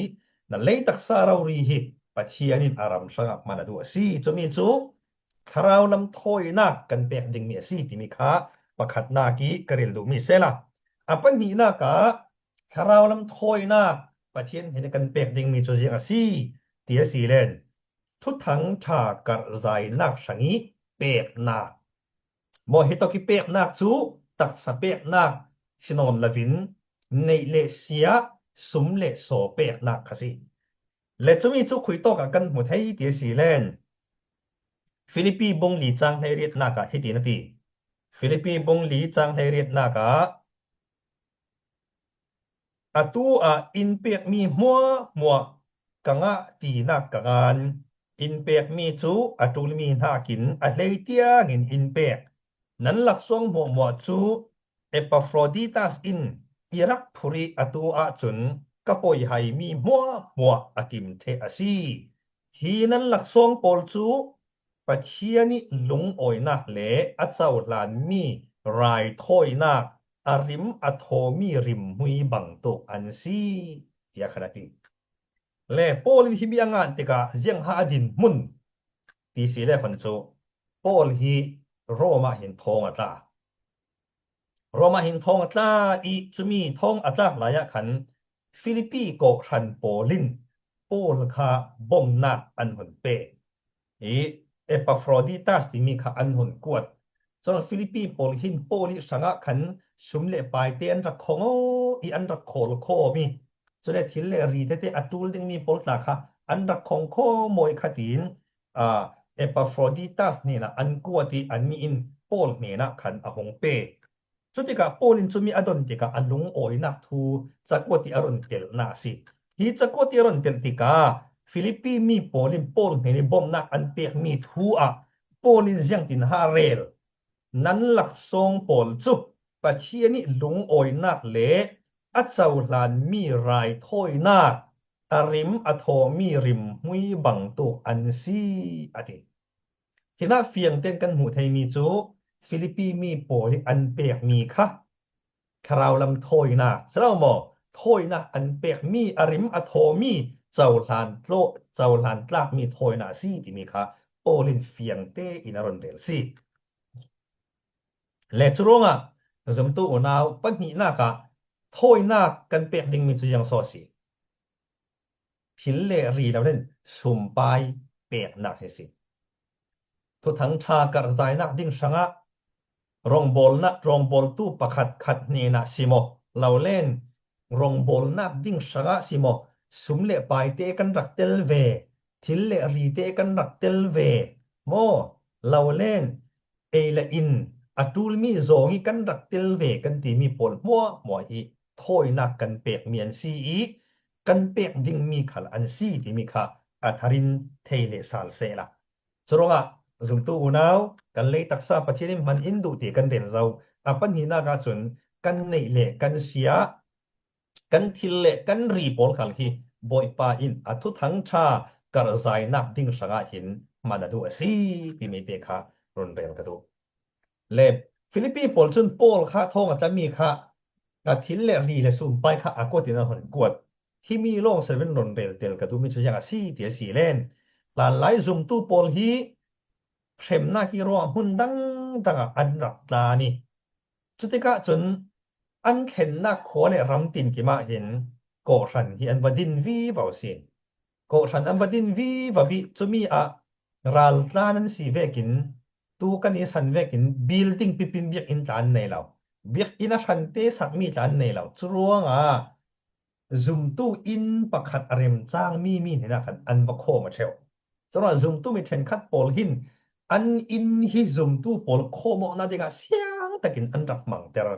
ນະເລຍຕັກສາເລົາຣີຮີ ປະທຽນນິນອາຣຳສະຫະມະນະດຸອາຊີ ຈຸມີຈຸ ຄະລາວລຳໂທຍນາກ ກັນແປກດິງມີອາຊີ ຕິມີຄາ ປະຄັດນາກີ ກະເຣລດຸມີເຊລາ ອາປະນີນາກາ ຄະລາວລຳໂທຍນາກ ປະທຽນເຫັນກັນແປກດິງມີຈຸຈຽງອາຊີ ເຕຍຊີແລນ ທຸທັງທາກະຣະຈາຍນາກສະຫະ ແປກນາກ ມໍເຮໂຕກິແປກນາກຈູ ຕັກສະແປກນາກ ຊິນອນລະວິນ ເນເລເຊຍ ຊຸມເລໂຊແປກນາກຄາຊີ ແລະ ຈຸມີຈຸຄຸຍໂຕກະກັນຫົວໄທເຕຍຊີແລນ ຟີລິບປີບົງລີຈາງໄທເຣດນາກະ ເຮຕິນະຕີ ຟີລິບປີບົງລີຈາງໄທເຣດນາກະ ອາຕູອາ ອິນເປກມີຫົວຫົວ ກະງະຕີນາກກະງານ ອິນເປກມີຈູ ອາຕູລມີນາກິນ ອາເລຍຕຽງອິນ ອິນເປກ ນັນລັກຊວງຫົວຫົວຈູ ເອປາໂຟຣດີຕັສອິນ ອີຣັກພຸຣິ ອາຕູອາຈຸນ ກະໂປຍໄຮມີຫົວຫົວ ອາກິມເທອາຊີ ຮີນັນລັກຊວງໂປລຈູ ປະທຽນນິລຸງໂອຍນາກເລ ອາເຈົ້າຫຼານມີ ຣາຍໂທຍນາກ ອາລິມອາໂທມີຣິມຮຸຍບັງໂຕກອັນຊີ ເຕຍຄະນະຕີ ແລະ ໂປລິນຮີມີອາງານຕິກະ ຈຽງຫາອາດິນມຸນ ຕີຊີແລຄອນໂຈ ໂປລຮີໂຣມາຫິນທອງອາຕາ ໂຣມາຫິນທອງອາຕາ ອີກຈະມີທອງອາຕາລາຍະຄັນ ຟີລິບປີໂກະທັນໂປລິນ ໂປລຄາບົມນາກອັນຫົນເປ ອີ ເອປາໂຟຣດີຕັສ ຕິມີຄາອັນຫົນກວດ ສ່ວນຟີລິບປີໂປລິນ ໂປລິສະຫງະຄັນ ຊຸມເລປາຍເຕອັນຕະໂຄງໂອ ອີອັນຕະໂຄລະໂຄມີ ຈຸເລທິນເລຣີເຕເຕ ອາຕູລດິງມີໂປລຕາຄາ ອັນຕະໂຄງໂຄໂມຍຄະຕີນ ອາ ເອປາໂຟຣດີຕັສ ເນນະ ອັນກົວຕິອັນມີອິນ ໂປລເນນະ ຄັນອາຫົງເປ ຈຸຕິກະໂປລິນຈຸມີອາດົນຕິກະ ອາລຸງໂອຍນາກທູ ຈະກົວຕິອາລົນເຕລນາຊິ ຮີຈະກົວຕິອາລົນເຕລຕິກາ ຟີລິບປີມີໂປລິນ ໂປລເນນິບົມນາກອັນເປກມີທູອາ ໂປລິນຈຽງຕິນຫາເຣລ ນັນລັກຊອງໂປລຈຸ ປະທຽນນິລຸງໂອຍນາກເລ ອາເຈົ້າຫຼານມີຣາຍໂທຍນາກ ອາລິມອາໂທມີຣິມຮຸຍບັງໂຕກອັນຊີ ອາຕິ ທິນະຟຽງເຕັນກັນຫູໄທມີຈຸ ຟີລິບປີມີໂປລິອັນເປກມີຄະ ຄະລາວລຳໂທຍນາກ ສະເລົາມໍ ໂທຍນາກອັນເປກມີ ອາລິມອາໂທມີ ເຈົ້າຫຼານໂຕ ເຈົ້າຫຼານຕລາກມີໂທຍນາກຊີ ຕິມີຄະ ໂປລິນຟຽງເຕອິນອາລົນເດລຊີ ແລະ ຈຸໂຣງອາ ຊຸມຕູນາວ ປະນິນາກະ ໂທຍນາກກັນເປກດິງມີຈຸຍັງຊໍຊີ ພິນເລຣີລາວເລນ ຊຸມປາຍເປກນາກເຮຊິ ທຸທັງທາກະລະຈາຍນາກດິງສະຫງະ ຣອງບົລນະ ຣອງບົລຕູປະຄັດຄັດເນນະຊິມໍ ລາວເລນ ຣອງບົລນາກດິງສະຫງະຊິມໍ ຊຸມເລປາຍເຕກັນລັກເຕລເວ ທິນເລຣີເຕກັນລັກເຕລເວ ມໍ ລາວເລນ ເອລະອິນ ອາຕູລມີໂຈງກິກັນລັກເຕລເວ ກັນຕີມີໂປລມົວມົວອີ ໂທຍນາກກັນເປກມຽນຊີອີ ກັນເປກດິງມີຄະລະອັນຊີ ຕິມີຄະ ອາທາຣິນ ເທເລຊາລເຊລາ ສະໂຣງອາ ຊຸມຕູອູນາວ ກັນເລຍຕັກສາປະເທດນິມມັນອິນດຸຕິກັນເດນເຈົ້າ ອາປັນຫີນາກາຈຸນ ກັນເນເລກັນເຊຍ ກັນທິນເລກັນຣີໂປລຄັນຮີ ໂບຍປາອິນ ອາທຸທັງທາ ກະລະຈາຍນາກດິງສະຫງະຫິນ ມານາດຸອາຊີ ປິເມເຕຄາ ຣອນເຣລກະດຸ ແລະ ຟີລິບປີໂປລຈຸນໂປລຄາ ທອງອາຈາມີຄາ ກະທິນເລຣີ ແລະ ຊຸມປາຍຄາ ອາໂກຕິນາຫົນກວດ ຮີມີລອງເຊເວັນ ຣອນເຣລເຕລກະດຸ ມິຊະຍັງອາຊີ ເຕຍຊີແລນ ລານລາຍຊຸມຕູໂປລຮີ ເພມນາກິໂຣຫຸນດັງ ດັງອາ ອັນລັກຕານີ ຈຸຕິກະຈຸນ ອັນເຂັນນາກຂົວ ແລະ ຣຳຕິນກິມາເຫັນ ໂກຊັນຮີອັນວາດິນວີວາວຊີ ໂກຊັນອັນວາດິນວີວາວິ ຈຸມີອາ ຣາລຕານັນຊີເວກິນ ຕູກະນີຊັນເວກິນ ບິລດິງປິປິນບຽກອິນຕານໃນລາວ ບຽກອິນອາຊັນເຕສັກມີຕານໃນລາວ ຈະລວງອາ ຊຸມຕູອິນປະຄັດອາເຣັມຈ້າງມີມີເຫັນນາຄັນ ອັນວາໂຄມາເທວ ຈະລວງອາ ຊຸມຕູມີເທັນຄັດໂປລຫິນ ອັນອິນຮີຊຸມຕູໂປລໂຄໂມນາດິງອາ ຊຽງຕະກິນ ອັນລັກມັງເຕລ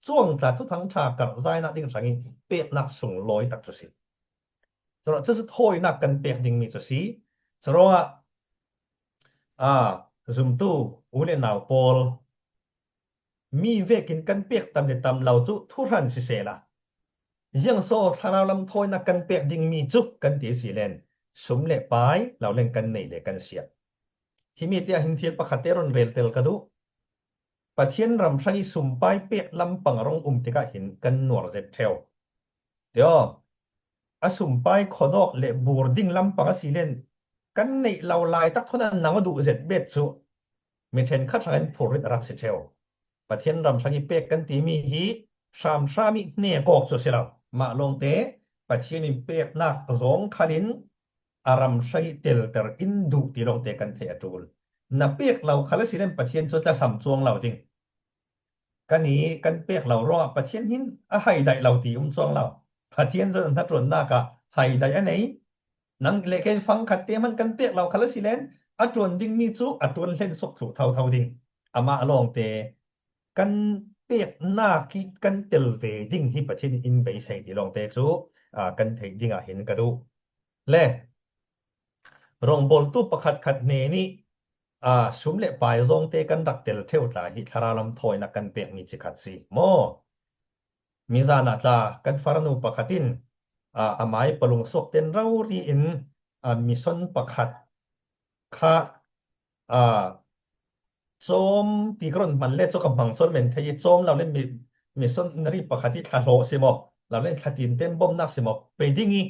ຈວງຕາທຸທັງທາກະລະຈາຍນາກດິງສະຫງະ ເປກນາກຊຸງລອຍຕັກຈຸຊີ ສະເລັດໂທຍນາກກັນເປກດິງມີຈຸຊີ ສະເລັດ ອາ ຊຸມຕູອູເລນາວໂປລ ມີເວກິນກັນເປກຕຳເດຕຳເລົ່າຈຸທຸທັນຊິເຊລາ ຢຽງໂຊທະລາວລຳໂທຍນາກກັນເປກດິງມີຈຸກັນຕີສີແລນ ຊຸມເລປາຍ ລາວແລງກັນເນເລກັນເຊຍ ຮີມີເຕຍຫິນເທຍນປະຄະເຕຣອນເຣລເຕລກະດຸ ປະທຽນຣຳໄຊຊຸມປາຍເປກລຳປັງອາລົງອຸມຕິກະເຫັນກັນນົວເຊັດແຖວ ເດ ອາຊຸມປາຍຂໍນອກ ແລະ ບູຣດິງລຳປັງອາຊີເລນ ກັນໃນເຫຼົ່າລາຍຕັກທົນອັນນັງວະດຸເຊັດເບັດຊຸ ເມເທັນຄັດທັງເອັນພູຣິດອາຣັກຊິແຖວ ປະທຽນຣຳໄຊເປກກັນຕີມີຮີ ຊາມຊາມິເນກອກໂຊເຊລາວ ມະລົງເຕ ປະທຽນເປກນາກ ໂຈງຄາລິນ ອາຣຳໄຊເຕັລເຕັລອິນດຸ ຕິລອງເຕກັນເທອະຕູນ ນະເປກລາວຄາລະຊິເລນ ປະທຽນໂຊຈະສຳຈວງລາວຈິງ ກະນີກັນເປກລາວລໍ ປະທຽນຫິນ ອາໄຫໄດລາວຕີອຸມຈວງລາວ ປະທຽນໂຊນະຕຣວນນາກະໄຫໄດອະໄນ ນັງເລເກນຟັງຄັດເຕມັນກັນເປກລາວຄາລະຊິເລນ ອາຕຣວນດິງມີຈູ ອາຕຣວນເລນສົກທຸເທົາເທົາດິງ ອາມາລອງເຕ ກັນເປກນາກິ ກັນເຕັລເວດິງ ຮີປະເທດອິນເບໄຊ ຕິລອງເຕຈູ ອາ ກັນເທດິງອາເຫັນກະດຸ ແລະ ລົງບົລຕູປະຄັດຄັດເນນີ້ ອາ ຊຸມແລະປາຍໂຈງເຕກັນລັກເຕັລເທວຕາຫິ ທະລາລຳໂທຍນະກັນເປກມີຈິຄັດຊີ ມໍ ມີຈານາຕາກັນຟາຣະນູປະຄະຕິນ ອາ ອາມາຍປະລຸງສົກເຕັນເລົາລີອິນ ອາ ມີຊົນປະຄະ ຄະ ອາ ໂຈມຕີກຣົນມັນເລໂຈກຳພັງຊົນເມັນໄທໂຈມລາວເລນມີ ມີຊົນນະຣີປະຄະຕິຄະໂລຊິມໍ ລາວເລນຄະຕິນເຕັມບົມນັກຊິມໍ ເປດິງອີ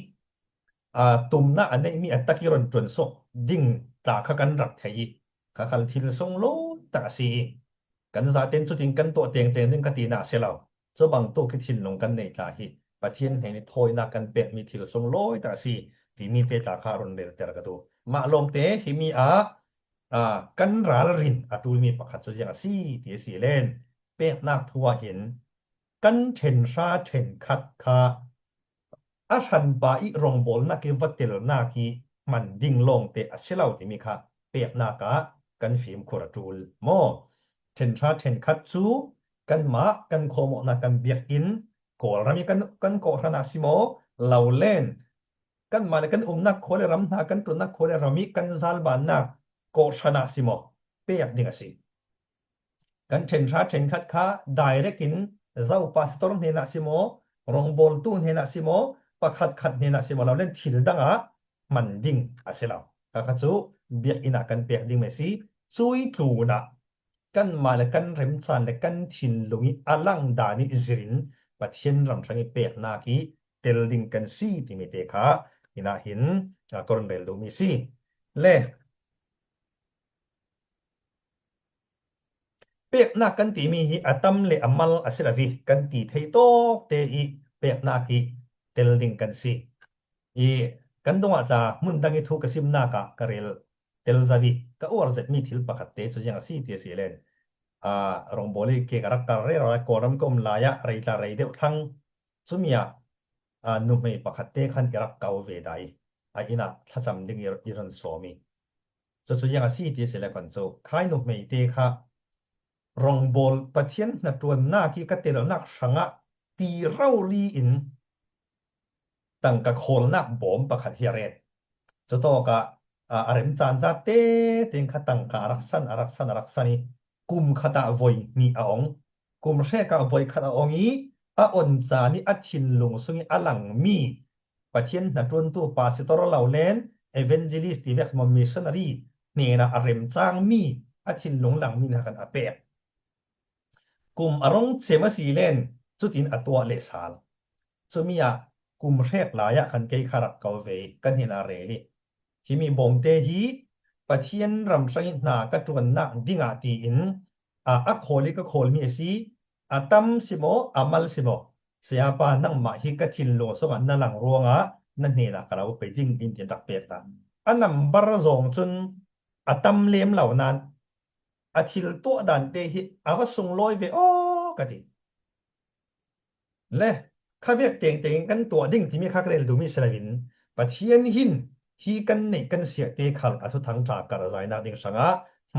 ອາ ຕຸມນະອັນເນມີອັດຕະກິຣອນຈົນສົກ ດິງຕາຄະກັນລັກໄທ ຄະຄັນທິນຊົງໂລຕະກະຊີ ກັນຊາເຕັນຊຸຕິງກັນໂຕເຕັງເຕັງດຶງກະຕີນາເຊລາວ ໂຈບັງໂຕກິທິນລົງກັນເນຕາຫິ ປະທຽນເຮນິໂທຍນາກັນເປກມີທິລຊົງໂລຍຕະກະຊີ ຕີມີເປຕາຄາຣອນເດລເຕລະກະຕູ ມະລົງເຕຫິມີອາ ອາ ກັນຣາລະຣິນ ອາຕູລມີປະຄັດໂຊຈຽງອາຊີ ຕີອາຊີເລນ ເປກນາກທົວເຫັນ ກັນເທັນຊາເທັນຄັດຄາ ອາທັນປາອິລົງບົລນາກິວະເຕັລນາກິ ມັນດິງລອງເຕອາເຊລາວຕິມິຄະ ເປກນາກະ ກັນຟີມຄູລະຕູລມໍ ເທັນຊາເທັນຄັດຊູ ກັນມາ ກັນໂຄໂມນາ ກັນບຽກອິນ ໂກລຣາມິ ກັນ ກັນໂກຣະນາຊິໂມ ລາວເລນ ກັນມາ ແລະ ກັນອຸມນາໂຄ ແລະ ຣຳນາ ກັນຕຸນນາໂຄ ແລະ ຣາມິ ກັນຊາລບານນາ ໂກຊະນາຊິໂມ ເປກດິງອາຊີ ກັນເທັນຊາເທັນຄັດຄາ ໄດເຣກອິນ ເຈົ້າປາສະໂຕຣເນນາຊິໂມ ລົງບົລຕູເນນາຊິໂມ ປະຄັດຄັດເນນາຊິໂມ ລາວເລນທິລດັງອາ ມັນດິງອາເຊລາວ ກະຄະຈູ ບຽກອິນາ ກັນເປກດິງເມຊີ ຈຸຍຕູນາ ກັນມາ ແລະ ກັນເຣັມຈານ ແລະ ກັນທິນລຸງ ອາລັງດານິຊິຣິນ ປະທຽນຣຳຊະງເປກນາກິ ເຕັລດິງກັນຊີ ຕິເມເຕຄາ ອິນາຫິນ ອາ ໂຕຣນເຣລດູມີຊີ ແລະ ເປກນາກກັນຕີມີຫິ ອາຕຳ ແລະ ອາມາລ ອາເຊລາວິ ກັນຕີເທໂຕກເຕອີ ເປກນາກິ ເຕັລດິງກັນຊີ ອີ ກັນດົງອາຕາ ມຸນດັງກິທຸກະຊິມນາກະ ກະເຣລ ເຕັລຊາວິ ກະອວລເຊັດມີທິລປະຄັດເຕ ສຸຍັງອາຊີ ເຕຊີເລນ ອາ ລົງໂບລີເກກະລັກກະເຣລ ກອລຳກົມລາຍະ ໄຣຕາໄຣເດວທັງ ສຸມຍາ ອາ ນຸມເມປະຄັດເຕຄັນ ອີຣັກເກົາເວໄດ ອາ ອິນາ ທະຈຳດິງ ອີຣອນໂຊມີ ໂຈໂຈຍັງອາຊີ ເຕເສລະຄອນໂຈ ຄາຍນຸມເມເຕຄະ ລົງໂບລ ປະທຽນນະຕວນນາກິກະເຕລະນັກສັງງະ ຕີເລົາລີອິນ ຕັງກະໂຄລນາກບອມປະຄະເທເຣດ ຈະໂຕກະ ອາ ອາເຣັມຈານຈາເຕ ເຕັງຄະຕັງກະອາລັກສັນ ອາລັກສັນ ອາລັກສັນນີ ກຸມຄະຕະໂວຍມີອາອອງ ກຸມເຊກະໂວຍຄະຕະອອງອີ ອາອົນຈານີ ອາທິນລຸງສຸງອີ ອາລັງມີ ປະທຽນນະຕວນຕູປາຊິໂຕຣລາວແລນ ເອເວັນເຈລີສ ຕີແວັກມອມມິສຊະນາຣີ ເນນາອາເຣັມຈາງມີ ອາທິນລຸງຫຼັງມີນາກັນອາແປກ ກຸມອາລົງເຊມາຊີແລນ ຈຸຕິນອາຕົວເລສາລ ຈຸມີອາ ກຸມແຮກລາຍະຄັນເກຍຄາຣັກເກົາເວ ກັນເຮນາເຣລີ ທີ່ມີບົມເຕຮີ ປະທຽນຣຳໄຊນາກະຕວນນາກດິງອາຕີອິນ ອາ ອາໂຄລິກະໂຄລມີເອຊີ ອາຕຳຊິໂມ ອາມາລຊິໂມ ສະຍາປານັງມະຫິກະທິນໂລສົງອານາລັງຣວງອາ ນະເນນາກະລາວໄປດິງອິນຈິນດັກເປກຕາ ອານຳບາຣະໂຈງຈຸນ ອາຕຳເລມເຫຼົ່ານານ ອາທິລຕົວະດານເຕຫິ ອາວະສຸງໂລຍເວອອກກະຕິ ແລະ ຄະເວກເຕງເຕງກັນຕົວະດິງ ທີ່ມີຄາກເຣລດູມີສະລະວິນ ປະທຽນຫິນ ຮີກັນເນກັນເສຍເຕຄັນ ອາທຸທັງຕາກະລະຈາຍນາກດິງສະຫງາ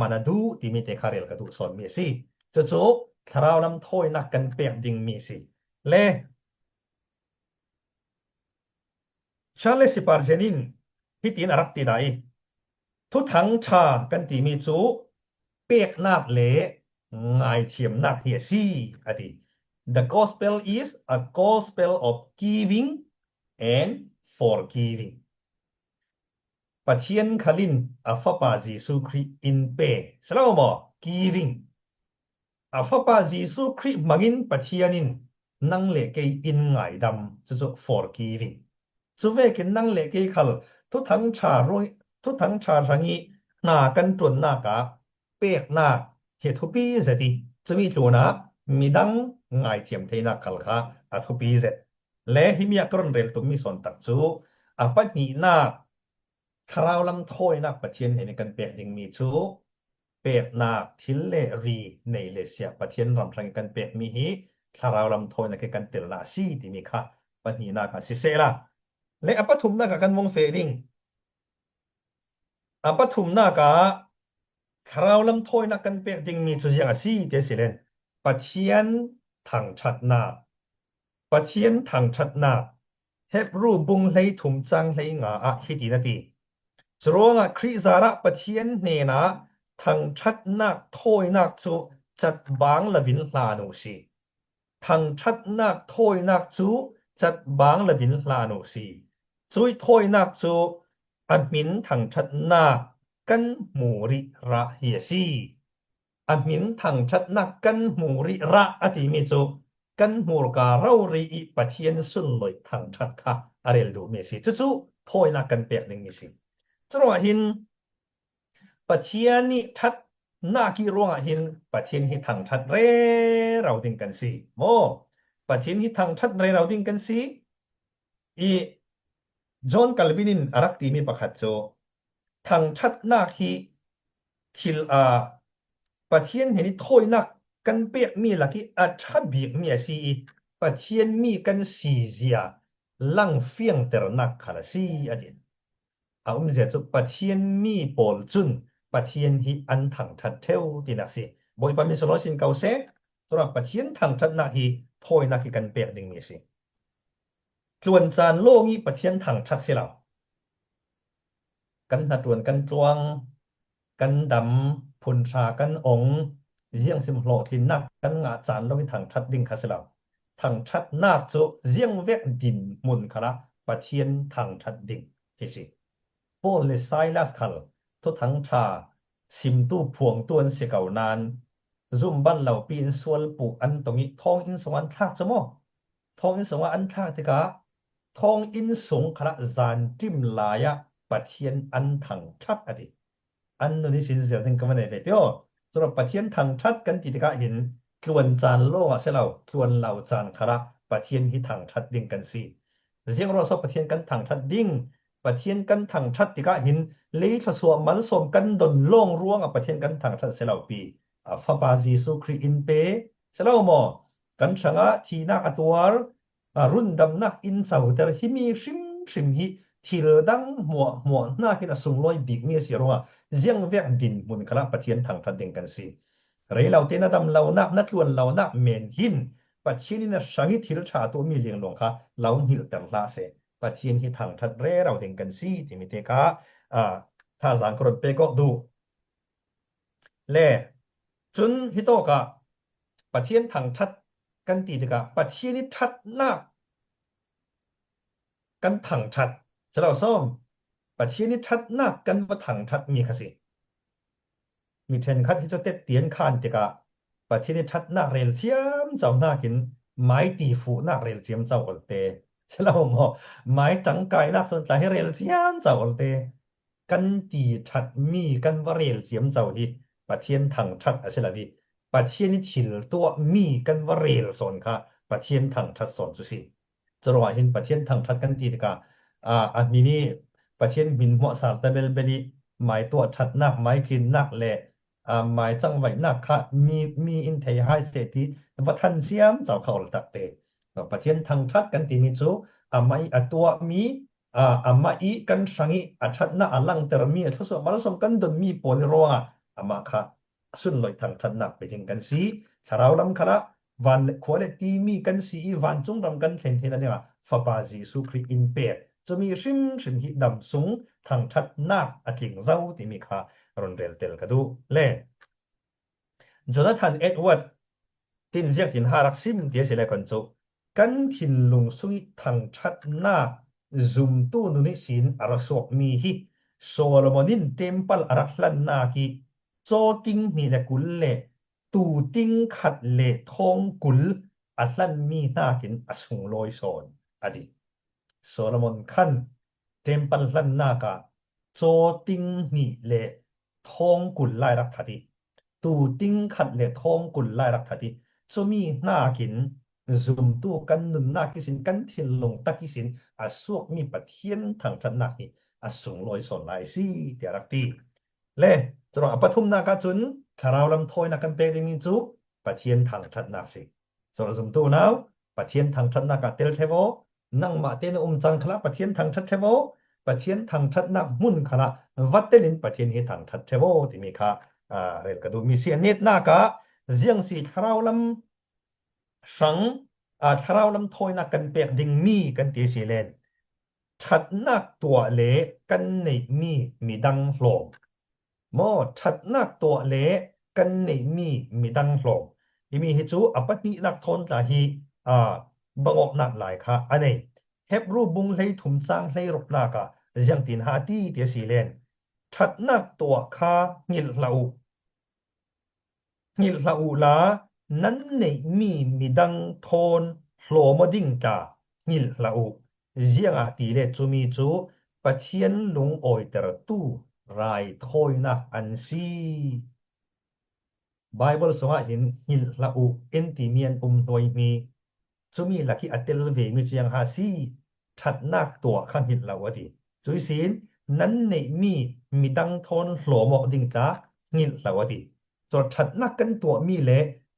ມານະດູ ທີ່ມີເຕຄາເຣລກະດຸສອນເມຊີ ໂຈໂຈ ທະລາວນຳໂທຍນາກກັນແປກດິງເມຊີ ແລະ ຊາເລສ ຊິປາເຈນິນ ພິຕິນອາຣັກຕິໄດ ທຸທັງທາກັນຕິມີຈູ ເປກນາກເລ ງາຍທຽມນາກເຮຍຊີ ອາຕິ The gospel is a gospel of giving and forgiving ປະທຽນຄະລິນ ອາຟະປາເຢຊູຄຣິດ ອິນເປ ສະເລົ່າມໍ giving Fapa Jesu Khrist mangin Pathianin nang le kei in ngaidam, chu chu forgiving. Chuvekin nang le kei khal thu thangṭha ruang, thu thangṭha rang i hna kan ṭuan naka pekna hi thupi zet i, chumi tluna midang ngaithiam theinak khal kha a thupi zet. Le himi a ka rawn rel tum mi sawn tak chu a pahnihna thlarau lam thawinak Pathian hnenin kan pek ding mi chu peknak thil le ri nei le sia Pathian ram aṭangin kan pek mi hi thlarau lam thawinak hi kan telna a si timi kha pahnihnak a si sela. Le a pathumnak a kan vawng fe ding. A pathumnak a thlarau lam thawinak kan pek ding mi chu ziang a si ti a si len Pathian thangṭhatnak. Pathian thangṭhatnak, Hebru bung hleithum chang hleinga ah hitin a ti, Churuangah Khrih zarah Pathian hnena thangṭhatnak thawinak chu chatbang lovin hlan u si. Thangṭhatnak thawinak chu chatbang lovin hlan u si. Chui thawinak chu a hmin thangṭhatnak kan hmu rih rah hi a si. A hmin thangṭhatnak kan hmu rih rah a timi chu kan hmur ka rori i Pathian sunloih thangṭhat kha a rel duh mi si. Chu chu thawinak kan pek ding mi si. Churuangah hin Pathian i ṭhatnak i ruangah hin Pathian hi thangṭhat rerau ding kan si. Maw, Pathian hi thangṭhat rerau ding kan si. I John Calvin in a rak timi pakhat chu thangṭhatnak hi thil a Pathian hnenin thawinak kan pek mi lak i a ṭha bik mi a si i Pathian mi kan si zia lang fiangternak khal a si a ti. A umzia chu Pathian mi pawl chun Pathian hi an thangṭhat theu tinak si. Bawipa min solo sin kau se, tura Pathian thangṭhatnak hi thawinak hi kan pek ding mi si. Tluan chan lawng i Pathian thangṭhat si lo. Kan hnaṭuan kan tluang, kan dam, phun ṭha kan ong, ziang sim hlawhtlinnak kan ngah chan lawng i thangṭhat ding kha si lo. Thangṭhatnak chu ziang vek dinhmun khalah Pathian thangṭhat ding hi si. Paul le Silas khal thuthangṭha simtu phuangtu an si kau nan, zum ban lopi in sual pu an tong i thawngin sung an thlak chu maw? Thawngin sung an thlak tikah thawngin sung khalah zan ṭim lai-ah Pathian an thangṭhat a ti. An nun i sin zel ding ka va nei ve ti aw. Chura Pathian thangṭhat kan ti tikah hin tluan chan lawng ah si lo, tluan lo chan khalah Pathian hi thangṭhat ding kan si. Ziang ruang so Pathian kan thangṭhat ding? Pathian kan thangṭhat tikah hin lei thluasuah malsawm kan don lawng ruangah Pathian kan thangṭhat si lo pi. A Fapa Jesu Khrih in pe si lo maw? Kan hrangah thinak a tuar, a rundamnak in chauter himi hrimhrim hi thil dang hmuahhmuah hnakin a sunglawi bik mi a si ruangah ziang vek dinhmun khalah Pathian thangṭhat ding kan si. Rei lote na dam lonak, na tluan lonak men hin Pathian in a hrang i thil ṭha tuah mi liangluang kha lo nghilhter hlah se. Pathian hi thangṭhat rerau ding kan si timi te kha, a, thazang ka rawn pek awk duh. Le chun hitawkah Pathian thangṭhat kan ti tikah Pathian i ṭhatnak kan thangṭhat si lo sawm. Pathian i ṭhatnak kan va thangṭhat mi kha si. Mi ṭhenkhat hi chu tet tian khan tikah Pathian i ṭhatnak rel chiam chau hnakin mai ti fuhnak rel chiam chau awlte si lo maw? Mai ṭangkainak sawn tla hi rel chiam chau awlte. Kan ti ṭhat mi kan va rel chiam chau hi Pathian thangṭhat a si lo hi. Pathian i thil tuah mi kan va rel sawn kha Pathian thangṭhat sawn chu si. Churuangah hin Pathian thangṭhat kan ti tikah, a, a hmin i Pathian hmin hmuahsar ta belbel i mai tuah ṭhatnak, mai tlinnak le, a, mai changvaihnak kha mi, mi in thei hai se ti va than chiam chau kha awl takte. Pathian thangṭhat kan ti mi chu amah i a tuah mi, a, amah i kan hrang i a ṭhatna a langter mi, a thluasuah malsawm kan don mi pawl i ruangah amah kha sunloih thangṭhatnak pe ding kan si. Thlarau lam khalah van le khua le ti mi kan si i vancung ram kan thlen theihna dingah Fapa Jesu Khrih in pek chumi hrimhrim hi dam sung thangṭhatnak a tling zo timi kha rawn rel tel ka duh le. Jonathan Edward tin ziak tin ha rak sim ti a si le kan chu kan thinlung sung i thangṭhatna zumtu nun i sin a ra suak mi hi Solomon in temple a ra hlan nak i chaw ting hnih le kul le ຕູຕິງຂັດເລທອງກຸນ ອາຫຼັນມີໜ້າກິນອະສຸງໂລຍສອນ ອາດີ ໂຊໂລມອນຂັນ ເຕັມປັນຫຼັນນາກະ ໂຈຕິງໜີເລ ທອງກຸນລາຍລັກທາຕິ ຕູຕິງຂັດເລທອງກຸນລາຍລັກທາຕິ ໂຈມີໜ້າກິນ ຊຸມຕູກັນນຸນນາກິຊິນ ກັນທິນລົງຕະກິຊິນ ອາສວກມີປະທຽນທັງທັດນາກ ອາສຸງໂລຍສອນລາຍຊີ ເຕຍລັກຕີ ແລະ ຈະລອງອາປະທຸມນາກາຈຸນ ທະລາວລຳໂທຍນາກັນເປກລິມີຈຸ ປະທຽນທັງທັດນາກຊິ ສະລະຊຸມຕູນາວ ປະທຽນທັງທັດນາກາເຕລເທໂວ ນັງມະເຕນອຸມຈັງຄະລະ ປະທຽນທັງທັດເທໂວ ປະທຽນທັງທັດນາກມຸນຄະລະ ວັດເຕລິນ ປະທຽນຮີທັງທັດເທໂວ ທີ່ມີຄະ ອາ ເຣລກະດູມີເສຍເນດນາກາ ຈຽງສີທະລາວລຳ ສັງ ອາ ທະລາວລຳໂທຍນາກັນເປກດິງມີກັນເຕຊີແລນ ທັດນາກຕົວເລ ກັນເນມີ ມີດັງໂຮມ ມໍ ທັດນາກຕົວເລ ກັນເນມີ ມີດັງໂຮມ ອີມີເຮຈູ ອະປະນິນາກໂທນຕາຮີ ອາ ບັງອອກນາກຫຼາຍຄະ ອາເນ ເຮັບຮູບຸງເຮທຸມຈາງເຮລົກນາກະ ຈຽງຕີນຫາຕີເຕຊີແລນ ທັດນາກຕົວຄາ ງິດລະອຸ ງິດລະອຸລາ ນັ້ນເນມີ ມີດັງໂທນ ໂຮມດິງຕາ ງິດລະອຸ ຈຽງອາຕີເລຈູມີຈູ ປະທຽນລຸງອອຍເຕລຕູ ລາຍໂທຍນາກອັນຊີ ບາຍເບິນສະຫະຫິນ ຫິນລະອຸ ເອັນຕີມຽນອຸມໂດຍມີ ຊຸມີລະກິອາເຕລເວມີຈຽງຫາຊີ ທັດນາກຕົວຄັນຫິນລະອຸອະຕິ ຈຸຍຊີນ ນັ້ນເນມີ ມີດັງທອນໂຫຼມອກດິງຕາ ຫິນລະອຸອະຕິ ຈອດທັດນາກກັນຕົວມີແລ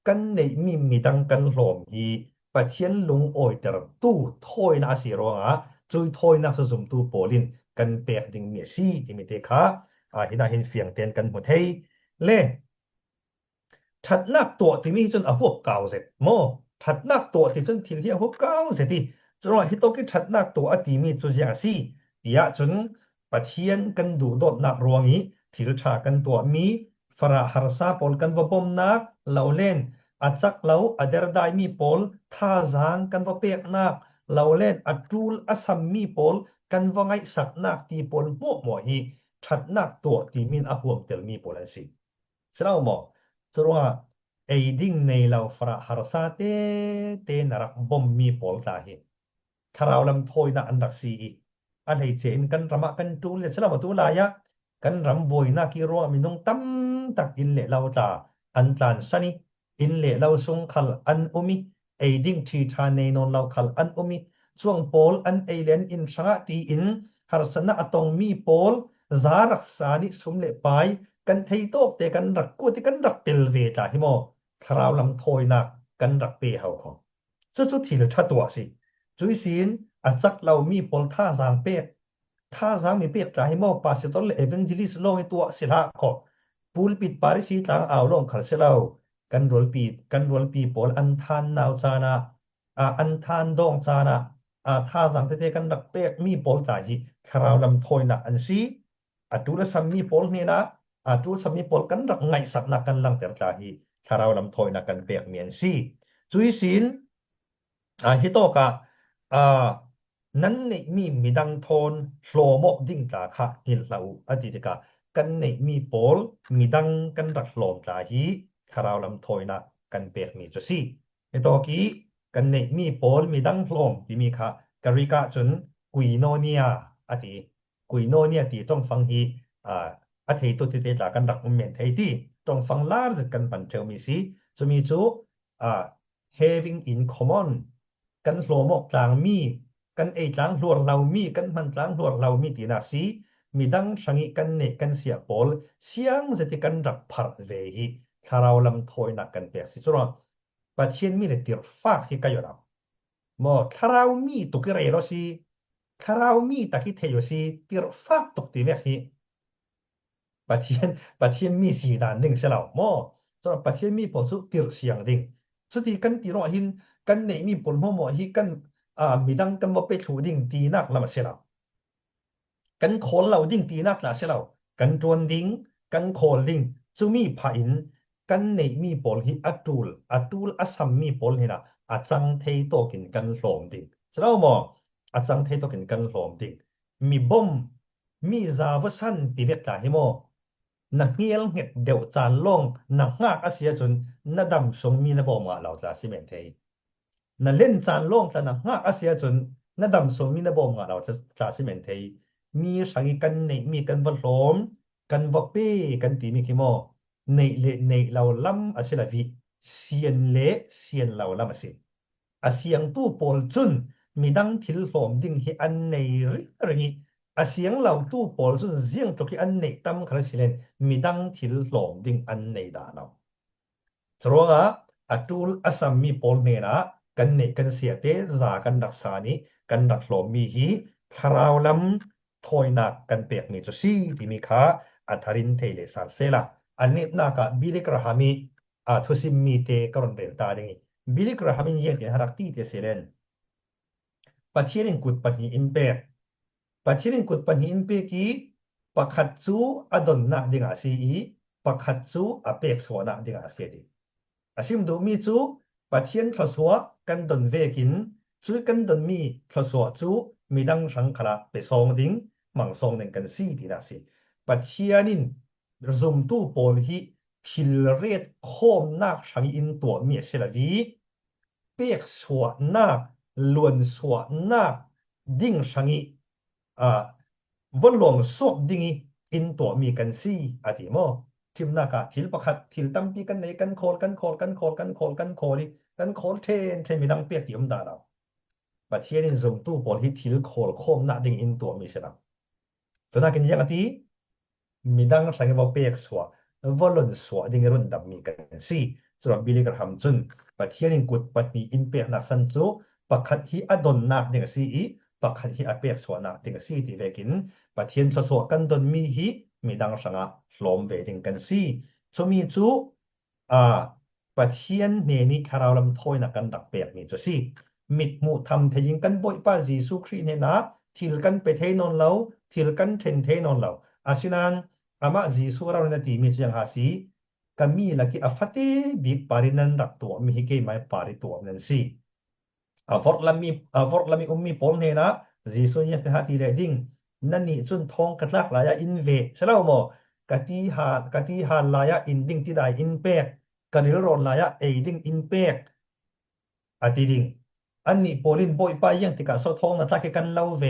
ກັນເນມີ ມີດັງກັນໂຫຼມຮີ ປະທຽນລຸງໂອຍເຕລຕູ ໂທຍນາອາຊີໂຣງອາ ຈຸຍໂທຍນາກສຸຊຸມຕູໂປລິນ ກັນແປກດິງເມຊີ ຕິເມເຕຄາ ອາ ຫິນອາຫິນຟຽງເຕນກັນຫົວເທຍ ແລ ທັດນາກຕົວະຕິມີຈຸນອະຫົບກາວເຊັດ ມໍ ທັດນາກຕົວະຕິຈຸນທິລເຮອຫົບກາວເຊັດຕິ ຈະລອຍຮິໂຕກິທັດນາກຕົວະອະຕິມີຈຸນເຊຍອາຊີ ຕິຍະຈຸນ ປະທຽນກັນດູໂດດນາກຣວງອີ ທິລທາກັນຕົວະມີ ຝຣັ່ງຮັດສາໂປນກັນວະບົມນາກ ລາວແລນ ອາຈັກລາວ ອາເດລດາຍມີໂປນ ທ່າຈາງກັນວະເປກນາກ ລາວແລນ ອາຕູລ ອາຊຳມີໂປນ ກັນວະໄງສັກນາກ ຕີໂປນໂມະໝໍຮີ ທັດນາກຕົວະຕິມີນອະຫວມເຕລມີໂປນອັນຊີ ສະເລົ່າໝໍ ສະເລົ່າເອດິງເນລາວຝຣັ່ງຮັດສາເຕ ເຕນາລັກບົມມີໂປນຕາຮີ ທະລາວລຳໂທຍນາອັນດັກຊີອີ ອາໄລເຈນກັນຣະມະກັນຕູເລ ສະເລົ່າມະຕູລາຍະ ກັນຣຳບວຍນາກິໂຣອາມິນຸງຕຳຕັກອິນເລລາວຕາ ອັນຕານສະນິ ອິນເລລາວຊົງຄັນອັນອຸມິ ເອດິງທີທາເນນອນລາວຄັນອັນອຸມິ ຊ່ວງໂປນອັນເອເລນອິນສະງະຕີອິນ ຮັດສະນະອະຕອງມີໂປນ ຈາລັກສານິຊຸມເລປາຍ ກັນໄທໂຕກເຕກັນລັກກູຕິກັນລັກເຕລເວຕາຫິມໍ ທະລາວລຳໂທຍນາກ ກັນລັກເປເຮົາຂອງ ສຸດສຸດທີລະທະຕົວະຊິ ຈຸຍຊີນ ອາຈັກລາວມີໂປນ ທ່າຈາງເປກ ທ່າຈາງມີເປກຕາຫິມໍ ປາຊິໂຕນເລ ເອເວັນເຈລີສໂລງໃຫ້ຕົວະຊິລະຂໍ ປູລປິດປາຣິຊີຕາງອາວລົງຄັນຊິລາວ ກັນລວນປີ ກັນລວນປີໂປນ ອັນທ່ານນາວຈານະ ອາ ອັນທ່ານດອງຈານະ ອາ ທ່າຈາງເຕເຕກັນລັກເປກມີໂປນຕາຫິ ທະລາວລຳໂທຍນາກອັນຊີ ອາຕູລະຊຳມີໂປນເນນາ ອາຕູລະຊຳມີໂປນກັນລັກໄງສັກນາກກັນລັງເຕລຕາຫິ ທະລາວລຳໂທຍນາກກັນເປກມີອັນຊີ ຈຸຍຊີນ ອາ ຮິໂຕກະ ອາ ນັ້ນເນມີ ມີດັງໂທນ ໂຫຼມອກດິງຕາຄະ ຫິນລາວ ອະຕິຕິກະ ກັນເນມີໂປນ ມີດັງກັນລັກໂຫຼມຕາຫິ ທະລາວລຳໂທຍນາກກັນເປກມີຈຸຊີ ເນໂຕກີ ກັນເນມີໂປນ ມີດັງໂຫຼມ ຕິມີຄະ ກະຣິກະຈຸນ ກຸຍໂນເນຍ ອະຕິ ກຸຍໂນເນຍ ຕິ ຕ້ອງຟັງຮີ ອາ ອະເທໂຕຕິເຕຕາກັນລັກອຸມເມນເທຍຕິ ຕ້ອງຟັງລາຣຊິກັນປັນເທວມີຊີ ຈຸມີຈຸ ອາ having in common ກັນໂຫຼມອກຕາງມີ ກັນເອຕາງຫຼວນລາວມີ ກັນມັນຕາງຫຼວນລາວມີ ຕິນາຊີ ມີດັງຊະງິກັນເນກັນເສຍໂປນ ຊຽງເສຕິກັນລັກພັດເວຫິ ທະລາວລຳໂທຍນາກກັນເປກຊິຈຸລອ ປະທຽນມີເລຕິລຟາກທີ່ກະຢູ່ລາວ ມໍ ທະລາວມີຕຸກິເຣໂລຊີ ທະລາວມີຕາກິເທໂຍຊີ ຕິລຟາກຕົກຕິເວກຫິ ປະທຽນ ປະທຽນມີສີດານໜຶ່ງເສຍລາວ ມໍ ສຳລັບປະທຽນມີໂປນສຸຕິລຊຽງດິງ ສຸຕິກັນຕິໂຣຫິນ ກັນເນມີໂປນໂຮມໍຫິ ກັນ ອາ ມີດັງກັນບໍ່ເປທຸດິງ ຕີນາກລະມະເສຍລາວ ກັນໂຄນລາວດິງ ຕີນາກລະເສຍລາວ ກັນຕວນດິງ ກັນໂຄນດິງ ຈຸມີພາອິນ ກັນເນມີໂປນຫິ ອາຕູລ ອາຕູລ ອາຊຳມີໂປນຫິນະ ອາຈັງເທໂຕກິນກັນໂລມດິງ ສະເລົ່າມໍ ອາຈັງເທໂຕກິນກັນໂລມດິງ ມີບົມ ມີຈາວະສັນ ຕິເວກຕາຫິມໍ ນະເງວເຫັດເດວຈານລອງ ນະຫາກອາເຊຍຈົນ ນະດຳຊົງມີນະບໍ່ມງາເຫຼົ່າຈາຊິເມັນເທຍ ນະເຫຼັນຈານລອງຕະນະຫາກອາເຊຍຈົນ ນະດຳຊົງມີນະບໍ່ມງາເຫຼົ່າຈາຊິເມັນເທຍ ມີສັງກິກັນເນ ມີກັນວະຫຼອມ ກັນວະເປ ກັນຕີມີຄີມໍ ເນເລເນເຫຼົ່າລຳອາເຊລະວິ ຊຽນເລ ຊຽນເຫຼົ່າລຳອາເຊ ອາສຽງຕູ້ໂປລຈຸນ ມີດັງທິລຫຼອມດິງເຮອັນເນຣິລະງິ ອາສຽງເຫຼົ່າຕູ້ໂປລຈຸນ ສຽງຕົກເຮອັນເນຕຳຄະລະຊິເລນ ມີດັງທິລຫຼອມດິງອັນເນດາເນົາ ຈະໂລງອາ ອາຕູລອາສຳມີໂປລເນນາ ກັນເນກັນເສຍເຕ ຈາກັນດັກສານິ ກັນດັກຫຼອມມີຮີ ທະລາວລຳ ໂທຍນາກກັນເປກມີຈຸຊີ ທີ່ມີຄາ ອາທາຣິນເທເລສານເຊລາ ອານິດນາກະ ບິລິກຣະຫາມີ ອາທຸຊິມມີເຕ ກະຣອນເຣນຕາ ດິງ ບິລິກຣະຫາມີ ເຢນເອນຮາຣັກຕີເຕເຊເລນ ປະທຽນອິງກຸດປະນີອິນເປກ ປະທຽນອິງກຸດປະນີອິນເປກີ ປະຄັດຈູ ອະດົນນະດິງອາຊີອີ ປະຄັດຈູ ອະເປກສວນະດິງອາເຊດີ ອາຊິມດຸມີຈູ ປະທຽນທະສວະ ກັນດົນເວກິນ ຈຸຍກັນດົນມີ ທະສວະຈູ ມີດັງສັງຄະລະ ເປຊອງດິງ ມັງຊອງເນັງກັນຊີ ດີນາຊີ ປະທຽນອິນ ຊຸມຕູໂປລຫິ ທິລເຣດ ໂຄມນາກ ສັງອິນຕົວ ເມເຊລະວີ ເປກສວະນາກ ລວນສວະນາກ ດິງສັງອິ ອາ ວະຫຼວງສວກດິງ ອິນຕົວມີກັນຊີ ອາຕິມໍ ທິມນາກະ ທິລປະຄັດ ທິລຕຳປີກັນເນ ກັນໂຄລ ກັນໂຄລ ກັນໂຄລ ກັນໂຄລ ກັນໂຄລິ ກັນໂຄລເທນ ເທນມີດັງເປກຕິອມດາລາວ ປະທຽນອິນຊຸມຕູໂປລຫິ ທິລໂຄລ ໂຄມນາກ ດິງອິນຕົວມີເຊລະ ໂຕນາກິນຍັງອາຕິ ມີດັງສັງເວເປກສວະ ວະລົນສວະ ດິງລຸນດຳມີກັນຊີ ສຳລັບບິລິກຣະຫຳຈຸນ ປະທຽນອິງກຸດ ປະນີອິນເປກນາກສັນຈຸ ປະຄັດຫິອະດົນນາກ ດິງອາຊີອີ ປະຄັດຫິອະເປກສວະນາກ ດິງອາຊີຕິເວກິນ ປະທຽນທະສວະກັນດົນມີຫິ ມີດັງສັງອະ ຫຼອມເວດິງກັນຊີ ຈຸມີຈຸ ອາ ປະທຽນເນນິ ທະລາວລຳໂທຍນາກ ກັນດັກເປກມີຈຸຊີ ມິດໝູທຳເທຍິງກັນ ບົຍປາເຢຊູຄຣິເນນາ ທິລກັນເປເທນອນລາວ ທິລກັນເທນເທນອນລາວ ອາຊິນານ ອາມະເຢຊູລາວເນນາ ຕິມີຈຸຍັງຫາຊີ ກະມີລະກິອາຟາເຕ ບິກປາລິນນັນລັກຕົວ ມີຫິເກມາຍປາລິຕົວ ເນັນຊີ ອາວອດລະມີ ອາວອດລະມີອຸມມີໂປລເນນາ ເຢຊູຍຽມເປຫາຕີແລດິງ ນະນິຈຸນທອງກະຕາກລາຍາອິນເວ ສະເລົ່າມໍ ກະຕີຫາ ກະຕີຫານລາຍາອິນດິງ ຕິດາຍອິນເປກ ກະລິລະໂຣນລາຍາເອດິງອິນເປກ ອາຕິດິງ ອານິໂປລິນ ບົຍປາຢຽງຕິກະໂຊທອງນະຕາເກກັນລາວເວ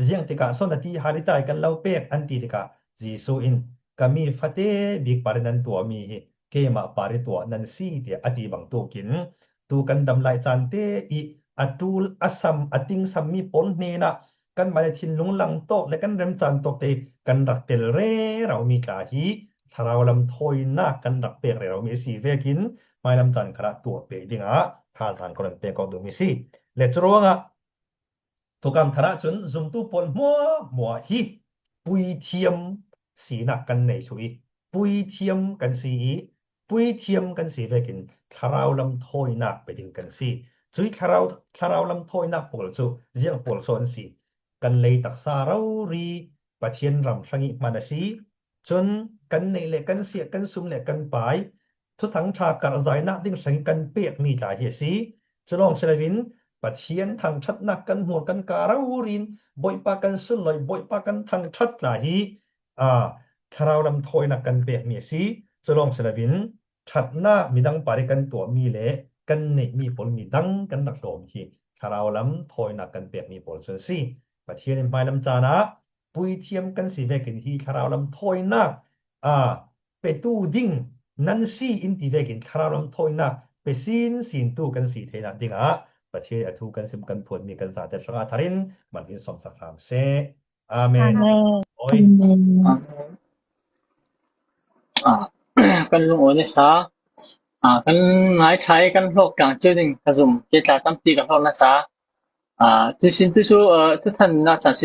ຢຽງຕິກະໂຊນະຕິຫາລິຕາຍກັນລາວເປກ ອານຕິຕິກະ ເຢຊູອິນ ກະມີຟາເຕ ບິກປາລິນນັນຕົວ ມີເກມາປາລິຕົວ ນັນຊີເຕ ອາຕິບັງຕູກິນ ຕູກັນດຳລາຍຈານເຕ ອີ ອາຕູລ ອາສຳ ອາຕິງ ສຳມີໂປນເນນະ ກັນມາເລທິນລຸງລັງໂຕກ ແລະ ກັນເຣັມຈານໂຕກເຕ ກັນລັກເຕັນເຣ ເຣາມີກາຮີ ທະລາວລຳໂທຍນາກ ກັນລັກເປກເຣ ເຣາມີຊີເວກິນ ມາຍລຳຈານຄະລະຕົວເປດິງອາ ທາຈານໂຄລັນເປກອກດູມີຊີ ແລະ ຈະໂລງອາ ໂຕກຳທະລະຈຸນ ຊຸມຕູໂປນມົວ ມົວຫິ ປຸຍທຽມ ສີນາກກັນເນຊຸຍ ປຸຍທຽມກັນສີອີ ປຸຍທຽມກັນສີເວກິນ ທະລາວລຳໂທຍນາກໄປດິງກັນສີ ຈຸຍທະລາວ ທະລາວລຳໂທຍນາກໂປລຈຸ ຢຽງໂປລໂຊນສີ ກັນເລຕັກສາເລົາຣີ ປະທຽນຣຳສະຫງິກມານະສີ ຈົນກັນເນແລະກັນເສຍກັນຊຸມແລະກັນປາຍ ທຸທັງທາກະລະຈາຍນາກດິງສັງກັນເປກມີຕາເຮສີ ຈະລອງເຊລະວິນ ປະທຽນທັງທັດນາກກັນໂຫດກັນກາເລົາຣີນ ບົຍປາກັນຊຸນລອຍ ບົຍປາກັນທັງທັດລາຮີ ອາ ທະລາວລຳໂທຍນາກກັນເປກມີສີ ຈະລອງເຊລະວິນ ທັດນາກມີດັງປາລິກັນຕົວມີແລ ກັນເນມີໂປນມີດັງກັນນັກໂຕມີຮີ ທະລາວລຳໂທຍນາກກັນເປກມີໂປນຊຸນສີ ປະທຽນມາຍລຳຈານາ ປຸຍທຽມກັນສີແວກິນຮີ ທະລາວລຳໂທຍນາກ ອາ ເປຕູດິງ ນັນຊີອິນຕິເວກິນ ທະລາວລຳໂທຍນາກ ເປຊີນຊີນຕູກັນສີເທນາດິງອາ ປະເທດອາທູກັນຊິມກັນພວນມີກັນສາແຕດສະກາທາຣິນ ມັນອິນສອມສັກຮາມເຊ ອາເມນ ອາເມນ ໂອຍ ອາເມນ ອາ ກັນລຸງໂອຍເນສາ ອາ ກັນນາຍໄທ ກັນໂລກກາງເຈົ້າໜຶ່ງ ກະຊຸມເກຕາຕຳຕີກັນໂລກນະສາ ອາ ຈຸຊິນຕຸຊູ ເອີ ທຸກທ່ານນາສາຊິ